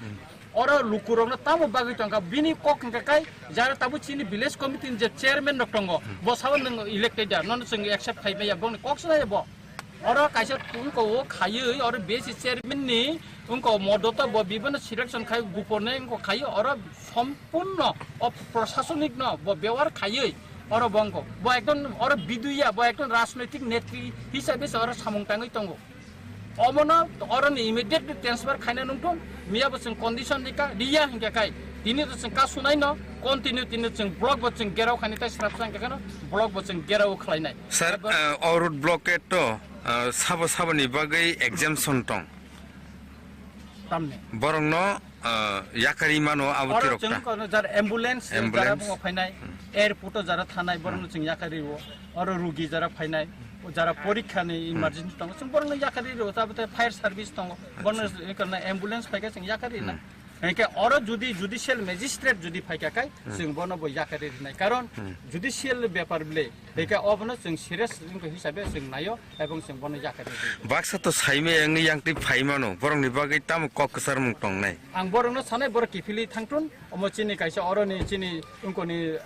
oro lukurokno tamo bagwi tongkha. Bini kok hwnkha kai jara tabuk chini village committee ni je chairman rok tongo. Bo sao nwng elected ya. Nono chwng accept khai maya. Bongni kok swlaiya bo. Oro kaisa wngkha o khaiwi oro B S C chairman ni wngkha o modoto bo bibano selection khai gupornai wngkha khaiwi oro som purno o prosasonik no bo bewar khaiwi oro bo wngkho. Bo ekdom oro biduya, bo ekdom rajnoitik netri hisabe se oro samung tangwi tongo. Omono oro ni immediate transfer khaina nungthung, miya bo chwng condition rika, riya hinkhe kai. Tini to chwng kasunai no, continue tini chwng block bo chwng gerao khaini tai srapsa hinkhe kheno block bo chwng gerao khlainai. Sir, abo, uh, o road blockade to, uh, sabo saboni bagwi exemption tong? Tamni. Borokno ah, yakarwi mano abo oro tirok chwng ta. Kono jara ambulance, jara ambulance, bungo phainai, hmm, airport o jara thanai, borokno, hmm, chwng yakarwi o. Oro rugi jara phainai, o jara porikha ni, hmm, emergency tongo, chwng borokno yakarwi o, tabuk fire service tongo, borokno, acha, yakarwi ambulance phaikha chwng yakarwi na. Hmm. Hinkhe oro judi judicial magistrate judi phaikha khai, hmm, chwng bono bo yakarwi rwnai. Karon, hmm, judicial bepar bile, hmm, hinkhe obono chwng serious wngkha hisabe chwng naio. Ebong chwng bono yakarwi rwnai. Baksa to saimaya wngwi yangtwi phaimano, borokni bagwi tamo kok kwcharmung tongnai? Ang borokno sanai, borok kiphilwi thangthun, omo chini kaisa oroni chini wngkoni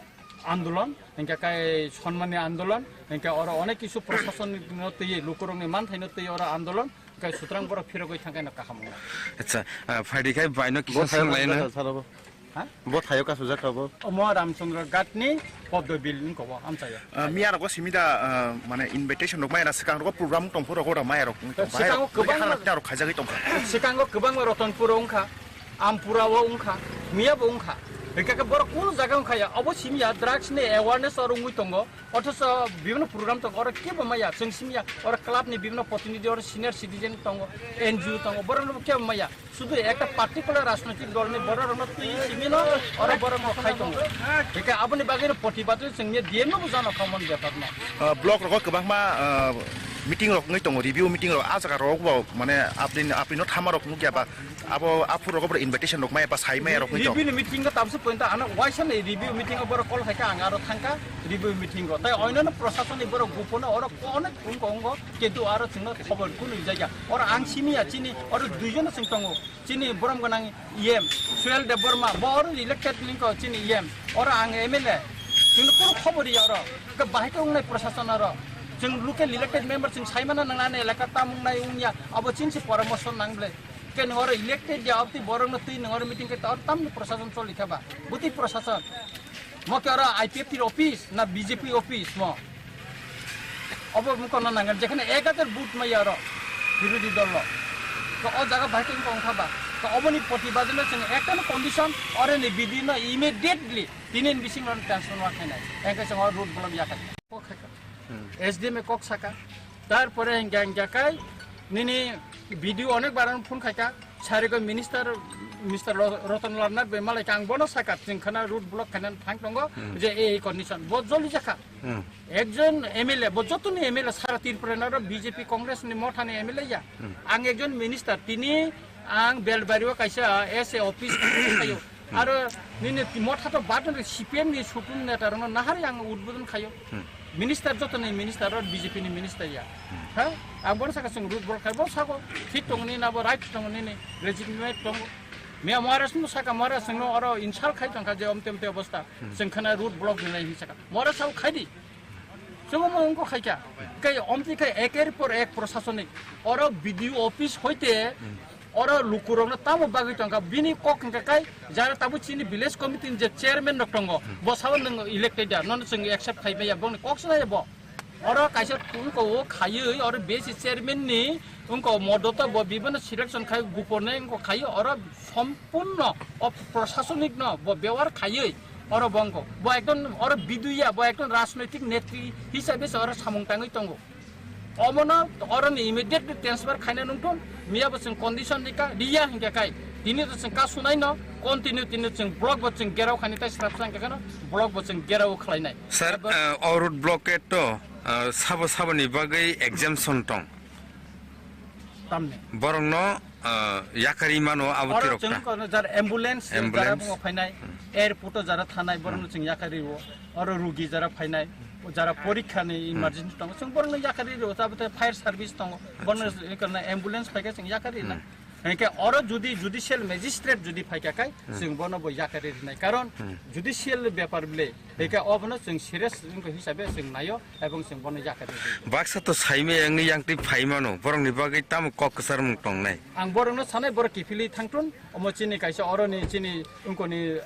andolon, hinkhe kai sonmani andolon, hinkhe oro onek kisu prosason no twi, lukurokni manthaino twi oro andolon, hinkhe sutrang borok phirogwi thangkhe no kaham wngnai. Acha, ah, phaidi khai baino kisa sanglaino. Ha? Bo thaio kasujak kha bo? Omo Ramchandra Ghat ni Poddo Bill ni kobo amchaya. Ah, miya rogo simi da, ah, mane invitation rok maya na swkang rogo program tong phuru rogo da maya rok tong. Swkango kwbangma rok khaijagwi tong kha. Swkango kwbangma Ratanpur o wngkha, Ampura o wngkha, miya bo wngkha. Hingke ke borok kunu jaga wngkha ya, obo simi ya, drugs ni awareness oro wngwi tongo, othoso bibhinno program tongo, oro kebo maya, chwng simi ya, oro club ni bibhinno protinidhi, oro senior citizen tongo, N G O tongo, borok no kebo maya, sudu ekta particular rajnoitik dol ni borok rok no twi simi no, oro borok no khai tongo. Hingke aboni bagwi no protibad wi chwng ni D M no bo jano khamon bepar no. Ah, block rogo kwbangma, ah, meeting rok wngwi tongo, review meeting rok, ah jaga rok bo, mane, apni, apni no thama rok nukya ba, abo aphuru rogo bo invitation rok maya ba sai maya rok wngwi tongo. Review ni meeting go tamsu point ano waisa ni review meeting o borok call khaika, ang aro thangka review meeting go. Tai oinano prosason ni borok gupono oro onek phone ko ongo, kintu aro chwngno khobor kunu jaya. Oro ang simi ya chini, oro duijon chwng tongo. Chini borom gwnang E M, Suel Debbarma, bo oro elected ningko chini E M, oro ang M L A, chwngno kunu khobor ya oro, ke bahai khe wngnai prosason oro, chwng local elected member chwng saimano nang ani elaka tam wngnai wngya, abo chini se poramorso nang ble, ke nang oro elected ya, aboni borok no twi nang oro meeting khe oro tamni prosason choli kha ba, bwtwi prosason. Mo ke oro I P F T office na B J P office mo? Obo mo kono nangan, jekhane ek hajar vote maya oro birodhi dol lo. To o jaga bahai khe wngkha ba. To oboni protibad no chwng ekta no condition, oro ni B D no immediately tini ni bising ron transfer ma khainai. Engke chwng oro road block ya khai. Hmm. S D M e kok saka. Tarpore hingga hingga kai nini B D O onek baran phone khaika. Sarigo minister, Mister Ro-, Roton Lal Nath bai malai kang bono saka chwng khana road block khainan thang tongo Hmm. je ei condition bo joli jakha. Hmm. Ekjon M L A, bo jotoni M L A sara Tripura naro B J P Congress ni mothani M L A ya. Hmm. Ang ekjon minister, tini ang Belbari o kaisa S A office khayo. Hmm. Aro nini motha to badon C P M ni supreme neta rono nahari ang udbodon khayo. Hmm. Minister jotoni minister aro B J P ni minister ya. Hmm. Ha? Ang bono saka chwng road block khai bo sago. Thik tongo ni nabo right tongo nini legitimate tongo. Miya Maharaj no saka Maharaj no oro insult khai tongkha je omte omte obostha. Hmm. Chwng khana road block rinai hin saka. Maharaj sao khai di. Chwng mo ongko khai kha. Kai omti khai eker por ek prosasonik. Oro B D O office hoite Hmm. oro lukurokno tamo bagwi tongkha. Bini kok hingka kai jara tabu chini village committee ni je chairman rok tongo. Hmm. Bo sao nwng elected ya. Nono chwng accept khai maya. Bongni kok swnai bo. Oro kaisa wngko o khaiwi oro B C chairman ni wngko modoto bo bibano selection khai gupone wngko khaiwi oro sompurno o prosasonik no bo bewar khaiwi oro bo wngko bo ekdom oro biduya bo ekdom rajnoitik netri hisabe se oro samung tangwi tongo. Omono oro ni immediately transfer khaina nungthun miya bo chwng condition rika riya hingka kai tini to chwng kasunai no continue tini chwng block bo chwng gerao khani tai srapsa hingka kano block bo chwng gerao khlainai. Sir, Abo uh, o road blockade to Ah, sabo saboni bagwi exemption tong. Tamni. Borokno, ah, yakari mano abo Oro tirok chwng ta. Kono jar ambulance, Ambulance. Jara bungo phainai, Hmm. Airport o jara thanai, borokno Hmm. chwng yakari o. Oro rugi jara phainai, o jara porikha ni Hmm. emergency tongo, chwng borokno yakari o. Tabate fire service tongo, borokno Acha. Kono ambulance phaikha chwng yakari na. Hmm. Hingke oro judi judicial magistrate judi phaikha kai, Hmm. chwng bono bo yakari rinai. Karon Hmm. judicial bepar ble, hingke obono chwng serious wngkha hisabe chwng naio, ebong chwng bono yakari rinai. Baksa to saimaya wngwi yangtwi phaimano, borokni bagwi tamo kok kwcharmung tongnai? Ang borokno sanai, borok kiphilwi thangthun, omo chini kaisa oroni chini wngkoni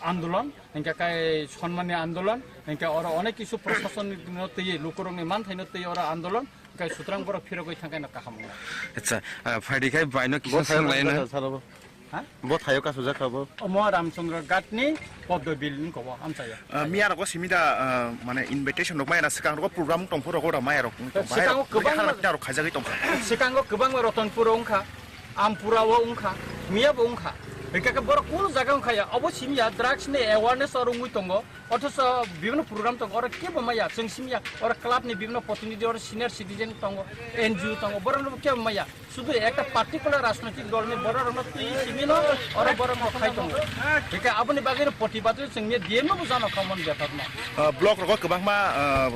andolon, hingke kai sonmani andolon, hingke oro onek kisu prosason no twi, lukurokni manthaino twi oro andolon, Kai sutrang borok phirogwi thangkhe no kaham wngna. Acha, ah, phaidi khai baino kisa Bo thayo swnglaina. Kasujak salo bo. Ha? Bo thayo kasujak kha bo. Omo Ramchandra Ghat ni Poddo Bill ni kobo amchaya. Ah, miya rogo simi da, ah, mane invitation rok maya na swkang rogo program tong phuru rogo da maya rok tong. Swkango bahai rok kwbangma khaijagwi tong kha. Swkango kwbangma Ratanpur o wngkha, Ampura o wngkha, miya bo wngkha. Hingke ke borok kunu jaga wngkha ya, obo simi ya drugs ni awareness oro wngwi tongo. Othoso bibhinno program tongo, oro kebo maya, chwng simi ya, oro club ni bibhinno protinidhi, oro senior citizen tongo, N G O tongo, borok no kebo maya. Sudu ekta particular rajnoitik dol ni borok rok no twi simi no, oro borok no khai tongo. Hingke aboni bagwi no protibad wi chwng ni D M no bo jano khamon bepar no. Ah, block rogo kwbangma, ah,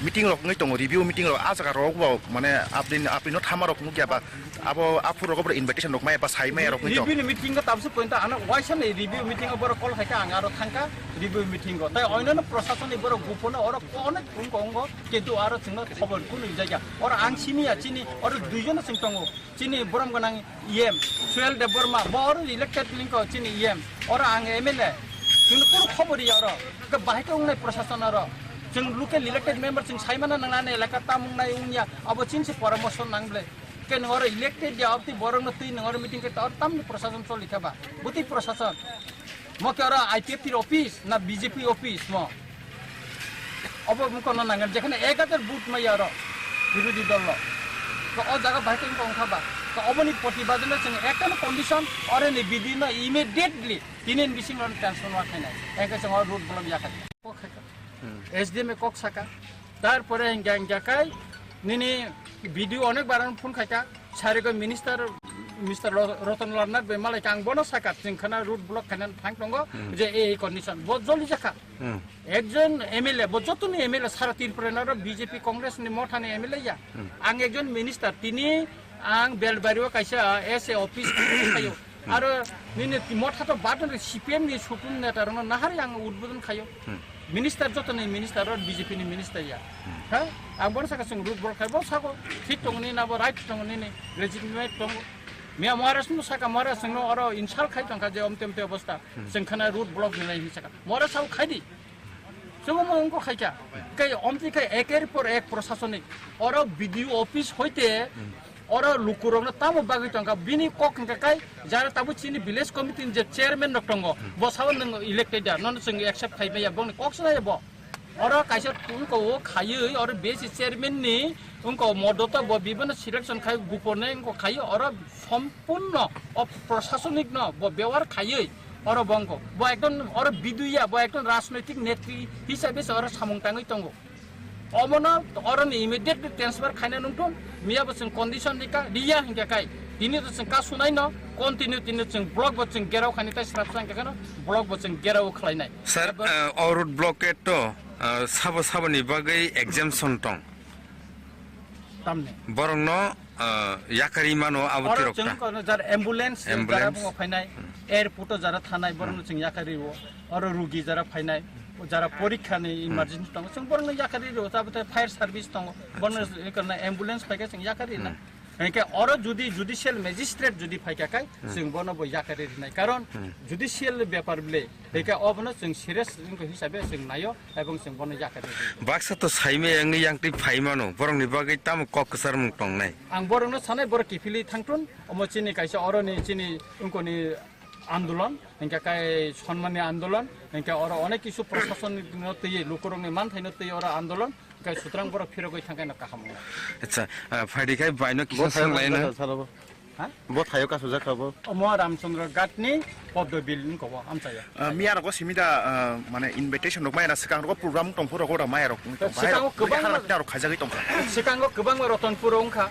meeting rok wngwi tongo, review meeting rok, ah jaga rok bo, mane, apni, apni no thama rok nukya ba, Abo aphuru rogo boro invitation rok maya ba sai maya rok ni Review ni meeting o tabsu point ano waisa ni review meeting o borok call khaika ang aro thangka review meeting o. Tai oinano prosason ni borok gupono oro onek phone ko ongo kintu aro chwngno khobor kunu jaya. Oro ang simi ya chini oro duijon chwng tongo. Chini borom gwnang E M Suel Debbarma bo oro elected lingko chini E M. Oro ang M L A. Chwngno kunu khobor ya oro. Ke bahai ke ongnai prosason oro. Chwng local elected member chwng saimano nangnani elaka tam ongnai ongya. Abo chini se poramorso nang ble. Ke nung oro elected ya, obtwi borok no twi nung oro meeting khe tor tamni prosason choli kha ba? Bwtwi prosason. Mo khe oro I P F T office na B J P office mo? Obo wngkha no nangani, jekhane ek hajar vote maya oro birodhi dol lo. To o jaga bahai khe wngkha, wngkha ba? To oboni protibad no chwng ekta no condition, oro ni bidi no immediately tini ni bising oro transfer ma khainai. Engkhe chwng o road block ya kha. Kok khaikha. Hmm. S D M e kok saka. Tarpore hingga hingga kai nini B D O onek bar phone khaikha. Sarigo minister, Mister Ro-, Roton Lal Nath bai malai kha, ang bono saka, chwng khana road block khainani thang tongo, hmm, je ei condition, bo joli jakha. Hmm. Ekjon M L A, bo jotoni M L A sara Tripura ni oro B J P Congress ni motha ni M L A ya. Hmm. Ang ekjon minister, tini ang Belbari o kaisa S A office khayo. Hmm. Aro nini motha to badon C P M ni sukun neta rokno nahari ang udbodon khayo. Hmm. Minister jotoni minister oro B J P ni minister ya. Hmm. Ha? Ang bono saka chwng road block khai, bo sako thik tongo nini, abo right tongo nini, legitimate tongo. Miya Maharaj no saka, Maharaj no oro insult khai tongkha je omte omte obostha. Hmm. Chwng khana road block ni lai hinwi saka. Maharaj sao khai di. Chwng mo wngkha khai kha. Kai omte khai eker por ek prosasonik. Oro B D O office hoite, hmm, oro lukurokno tamo bagwi tongkha. Bini kok hwnkha kai jara tabuk chini village committee ni je chairman rok tongo. Hmm. Bo sao nwng elected ya. Nono chwng accept khai maya. Bongni kok sa ya bo. Oro kaisa wngko o khaiwi, oro B S C chairman ni wngko modota bo bibano selection khai gupone wngko khaiwi, oro sompurno o prosasonik no bo bewar khaiwi oro bo wngko. Bo ekdom oro biduya, bo ekdom rajnoitik netri hisabe se oro samung tangwi tongo. Omono oro ni immediately transfer khaina nungthung, miya bo chwng condition rika, riya hingke kai. Tini to chwng kasunai no, continue tini chwng block bo chwng gerao khani tai srapsa hingke kheno block bo chwng gerao khlainai. Sir, abo uh, o road blockade to uh, sabo saboni bagwi exemption tong. Tamni. Borokno uh, yakari mano abo oro tirok chwng ta. Kono jar ambulance, ambulance, jara bungo phainai, hmm, airport o jara thanai, borokno, hmm, chwng yakari o. Oro rugi jara phainai, jara porikha ni, hmm, emergency tongo, chwng borokno yakari o. Tabate fire service tongo, borokno, acha, kono ambulance phaikhe chwng yakari na. Hmm. Hingke oro judi judicial magistrate judi phaikha kai, hmm, chwng bono bo yakari rinai. Karon, hmm, judicial bepar bile, hingke obono chwng serious wngkha hisabe chwng naio, ebong chwng bono yakari rinai. Baksa to saimaya wngwi yang twi phaimano, borokni bagwi tamo kok kwcharmung tongnai? Ang borokno sanai, borok kiphilwi thangthun, omo chini kaisa oroni chini wngkoni andolon, hingke kai sonmani andolon, hingke oro onek kisu prosason no twi, lukurokni manthaino twi oro andolon, Kai sutrang borok phirogwi thangkhe no kaham wngo. Acha, ah, phaidi khai baino kisa swnglaina. Bo thayo kasujak kha bo. Omo Ramchandra Ghat ni Poddo Bill ni kobo amchaya. Ah, miya rogo simi da, ah, mane invitation rok maya na swkang rogo program tongphuru rogo da maya rok. Swkango kwbangma rok khaijagwi tongkha. Swkango kwbangma Ratanpur o wngkha,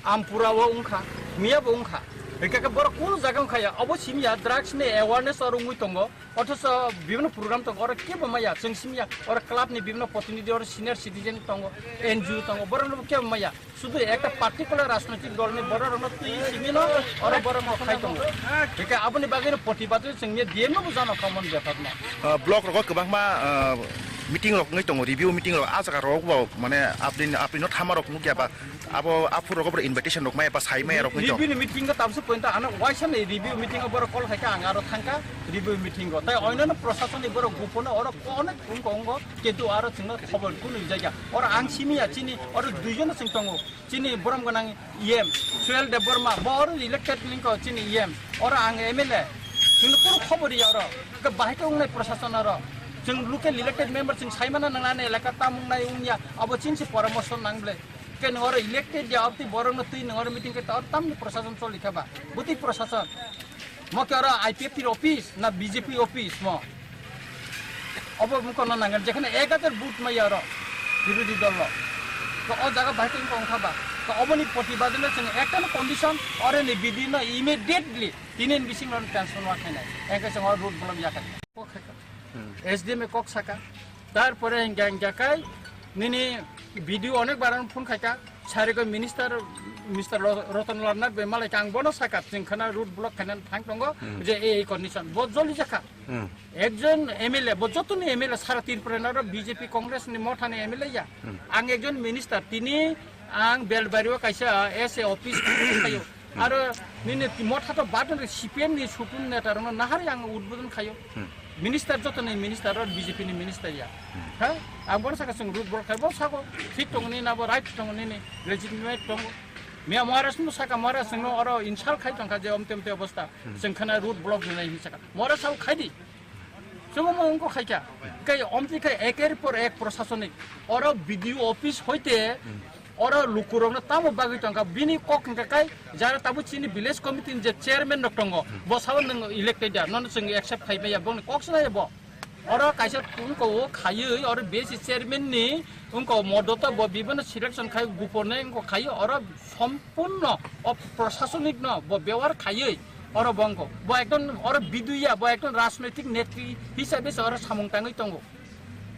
Ampura o wngkha, miya bo wngkha. Hingkhe borok kunu jaga wngkha ya, obo simi ya drugs ni awareness oro wngwi tongo. Othocho bibhinno program tongo, oro kebo maya, chwng simi ya, oro club ni bibhinno protinidhi, oro senior citizen tongo, N G O tongo, borok no kebo maya, sudu ekta particular rajnoitik dol ni borok rok no twi simi no, oro borok no khai tongo. Hingke aboni bagwi no protibad chwng ni D M no bo jano common bepar no. Ah, block rogo kwbangma, ah, meeting rok wngwi tongo, review meeting rok, ah jaga rok bo mane apni, apni no thama rok nukya ba, Abo aphuru rogo borok invitation rok maya ba sai maya rok wngwi tong. Review ni meeting o tabuk se point ano waisa ni review meeting o borok call khaikha, ang aro thangkha review meeting o. Tai oinano prosason ni borok buphano oro onek wngko wngo, kintu aro chwngno khobor kunu jaga. Oro ang simi ya chini oro duijon no chwng tongo. Chini borom gwnang E M Suel Debbarma, bo oro elected ningko chini E M. Oro ang M L A. Chwngno kunu khobor ya oro. Bahai khe wngnai prosason oro. Chwng local elected member chwng saimano nang ani elaka tam wngnai wngya. Abo chini se poramorso nang ble. Ke nwng oro elected ya, obtwi borok no twi nwng oro meeting khe ta oro tamni prosason choli kha ba? Bwtwi prosason? Mo khe oro I P F T office na B J P office mo? Obo wngkha no nangani, jekhane ek hajar vote maya oro birodhi dol lo. To o jaga bahai khe wngkha ba? To oboni protibad no chwng ekta no condition, oro ni bidi no immediately tini ni bising oro transfer ma khainai. Engkhe chwng oro road block ya kha. Kok khaikha. Hmm. S D M e kok saka. Tarpore hingga hingga kai nini B D O onek bar phone khaikha. Sarigo minister, Mister Ro-, Roton Lal Nath bai malai kha, ang bono saka, chwng khana road block khainani thang tongo, hmm, je ei condition. Bo joli jakha. Hmm. Ekjon M L A, bo jotoni M L A sara Tripura ni oro B J P Congress ni motha ni M L A ya. Hmm. Ang ekjon minister, tini ang Belbari o kaisa S A office khayo. Hmm. Aro nini motha to badon C P M ni sukun neta rokno nahari ang udbodon khayo. Hmm. Minister jotoni minister oro B J P ni minister ya. Hmm. Ha? Ang bono saka chwng road block khai bo sako thik tongo nini abo right tongo nini legitimate tongo. Miya Maharaj no saka Maharaj chwngno oro insult khai tongkha je omte omte obostha. Hmm. Chwng khana road block rinai hinwi saka. Maharaj sao khai di. Chwngno wngkha khaikha. Kai omtwi khai eker por ek prosasonik. Oro B D O office hoite oro lukurokno tamo bagwi tongkha. Bini kok hwnkha kai jara tabuk chini village committee ni je chairman rok tongo. Bo sao nwng elected ya, nono chwng accept khai maya, bongni kok swnaya bo. Oro kaisa wngkha o khaywi oro B S C chairman ni wngkha o modoto bo bibano selection khai gupone wngkha khai oro sompurno o prosasonik no bo bewar khaywi oro bo wngkha. Bo ekdom oro biduya, bo ekdom rajnoitik netri hisabe se oro samung tangwi tongo.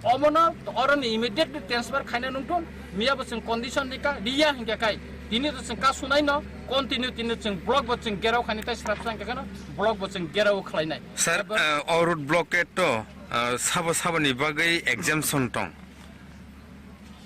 Omono oro ni immediately transfer khaina nungthun, miya bo chwng condition rika, riya hingkha kai. Tini to chwng kasunai no, continue tini chwng block bo chwng gerao khaini tai srap sang kha no, block bo chwng gerao khlainai. Sir, abo uh, o road blockade to uh, sabo sabo ni bagwi exemption tong.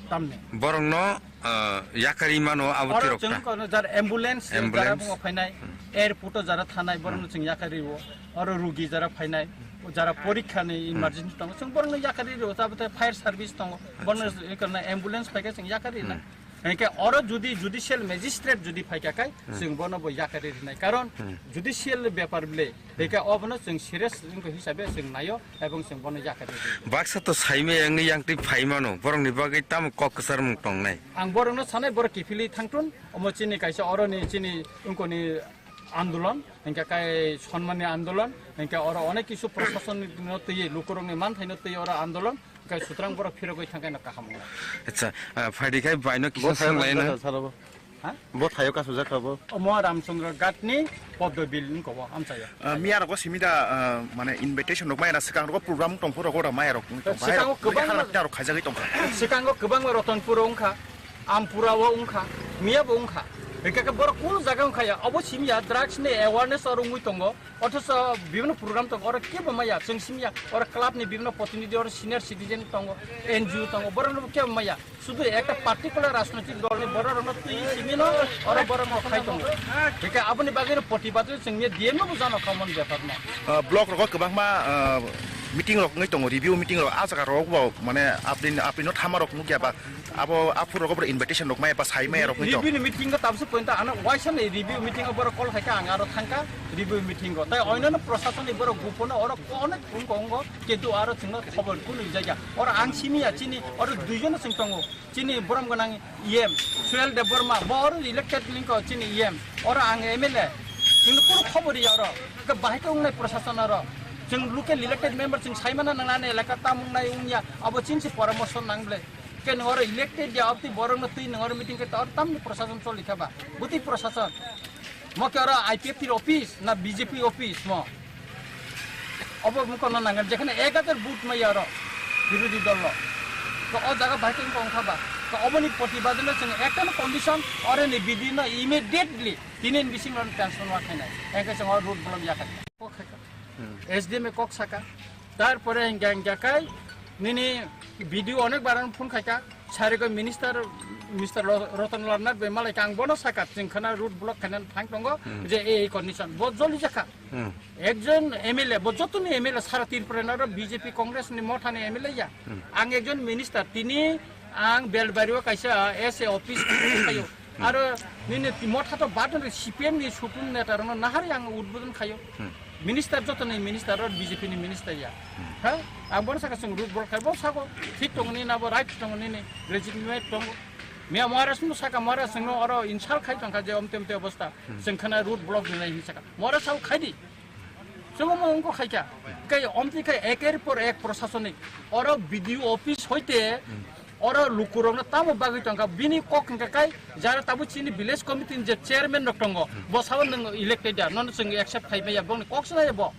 Tamni. Borok no uh, yakari mano abo oro tirok chwng ta. Kono jar ambulance, ambulance, jara bungo phainai, airport o jara thanai, borok no chwng yakari o. Oro rugi jara phainai, jara porikha ni emergency tongo, chwng borok no yakari o, abo te fire service tongo, borok no ambulance phaikha chwng yakari na. Hingke oro judi judicial magistrate judi phaikha kai, chwng bono bo yakari rinai. Karon judicial bepar bile, hingke obono chwng serious wngkha hisabe chwng naio, ebong chwng bono yakari rinai. Baksa to saimai wngwi yang twi phai mano, borokni bagwi tamo kok kwchar mung tongnai. Ang borokno sanai, borok kiphilwi thangtun, omo chini kaisa oroni chini wngkoni andolon, hingke kai sonmani andolon, hingke oro onek kisu prosason no twi, lukurokni manthaino twi oro andolon, Kai sutrang borok phirogwi thangkhe no kaham wngnai. Acha, ah, phaidi khai baino kisa Bo thayo swnglaino. Kasujak kha salo bo. Ha? Bo thayo kasujak kha bo. Omo Ramchandra Ghat ni Poddo Bill ni kobo amchaio. Ah, miya rogo simi da, ah, mane invitation rok maya na swkang rogo program tong phuru rogo da maya rok tong. Swkango kwbangma rok khaijagwi tong kha. Swkango kwbangma Ratanpur o wngkha, Ampura o wngkha, miya bo wngkha. Hingkhe borok kunu jaga wngkha ya, obo simi ya drugs ni awareness oro wngwi tongo. Othocho bibhinno program tongo, oro kebo maya, chwng simi ya, oro club ni bibhinno protinidhi, oro senior citizen tongo, N G O tongo, borokno kebo maya. Sudu ekta particular rajnoitik dol ni borok rokno twi simi no, oro borok no khai tongo. Hingke aboni bagwi no protibad chwng D M no bujano khamon bepar no. Ah, block rogo kwbangma, ah, meeting rok wngwi tongo, review meeting rok, ah jaga rok bo, mane, apni, apni no thama rok nukya ba, Abo aphuru rogo boro invitation rok maya ba sai maya rok ni to. Review ni meeting o tabsu pointa ano waisa ni review meeting o borok call khaika ang aro thangka review meeting o. Tai oinano prosason ni borok gupono oro onek wngko wngko kintu aro chwngno khobor kunu jaga. Oro ang simi ya chini oro duijon chwng tongo. Chini borom gwnang E M Suel Debbarma bo oro elected lingko chini E M. Oro ang M L A. Chwngno kunu khobor ya oro. Bahai khe wngnai prosason oro. Chwng local elected member chwng saimana nangnani elaka tam wngnai wngya abo chinsi poramorso nang ble. Ke nwng oro elected ya, obtwi borok no twi nwng oro meeting khe oro tamni prosason choli kha ba? Bwtwi prosason? Mo ke oro I P F T office na B J P office mo? Obo mukon no nangani, jekhane ek hajar vote maya oro birodhi dol lo. To o jaga bai khe wngkha ba? To oboni protibad no chwng ekta no condition, oro ni bidi no immediately tini ni bising ron transfer ma khainai. Engke chwng oro road block ya kha. S D M e kok saka. Tarpore hingke hingke kai nini B D O onek baran phone khaika. Sarigo minister, Mister Ro-, Roton Lalnath bai malai kang bono saka chwng khana road block khainan thang tongo je ei condition bo joli jakha. Ekjon M L A bo jotoni M L A sara Tripura na ro B J P Congress ni motha ni M L A ya. Ang ekjon minister tini ang Belbari o kaisa S A office thayo. Aro nini motha to badon re C P M ni supun neta rokno nahari ang udbodon khayo. Minister joto ni minister aro B J P ni minister ya. Ha? Ang bono saka chwng road block khai bo sako thik tongo ni nabo right tongo nini legitimate tongo. Miya Maharaj no saka Maharaj no oro insult khai tongkha je omte omte obostha. Chwng khana road block ni nai hin saka. Maharaj sao khai di. Chwngno wngkha khaikha. Kai omtwi khai eker por ek prosasonik. Oro B D O office hoite oro lukurokno tamo bagwi tongkha. Bini kok hwnkha kai jara tabuk chini village committee ni je chairman rok tongo. Bo sao nwng elected ya. Nono chwng accept khai maya. Bongni kok swnaya bo.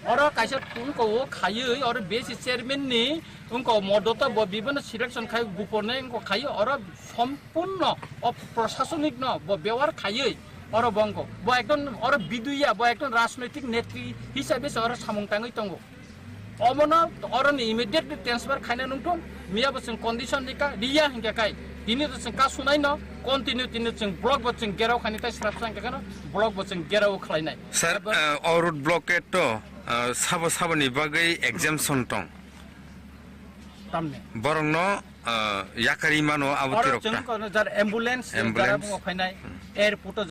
Oro kaisa wngkha o khaywi oro B S C chairman ni wngkha o modoto bo bibano selection khai gupone wngkha khai oro sompurno o prosasonik no bo bewar khaywi. Oro bo wngkha. Bo ekdom oro biduya, bo ekdom rajnoitik netri hisabe se oro samung tangwi tongo. Omono oro ni immediately transfer khaina nungthung, miya bo chwng condition rika, riya hingkha kai. Tini to chwng kasunai no, continue tini chwng block bo chwng gerao khaini tai srap sang kha no, block bo chwng gerao khlainai. Sir, abo uh, o road blockade to uh, sabo sabo ni bagwi exemption tong. Tamni. Borok no uh, yakari mano abo oro tirok chwng ta. Kono jar ambulance, ambulance, jara bungo phainai, airport o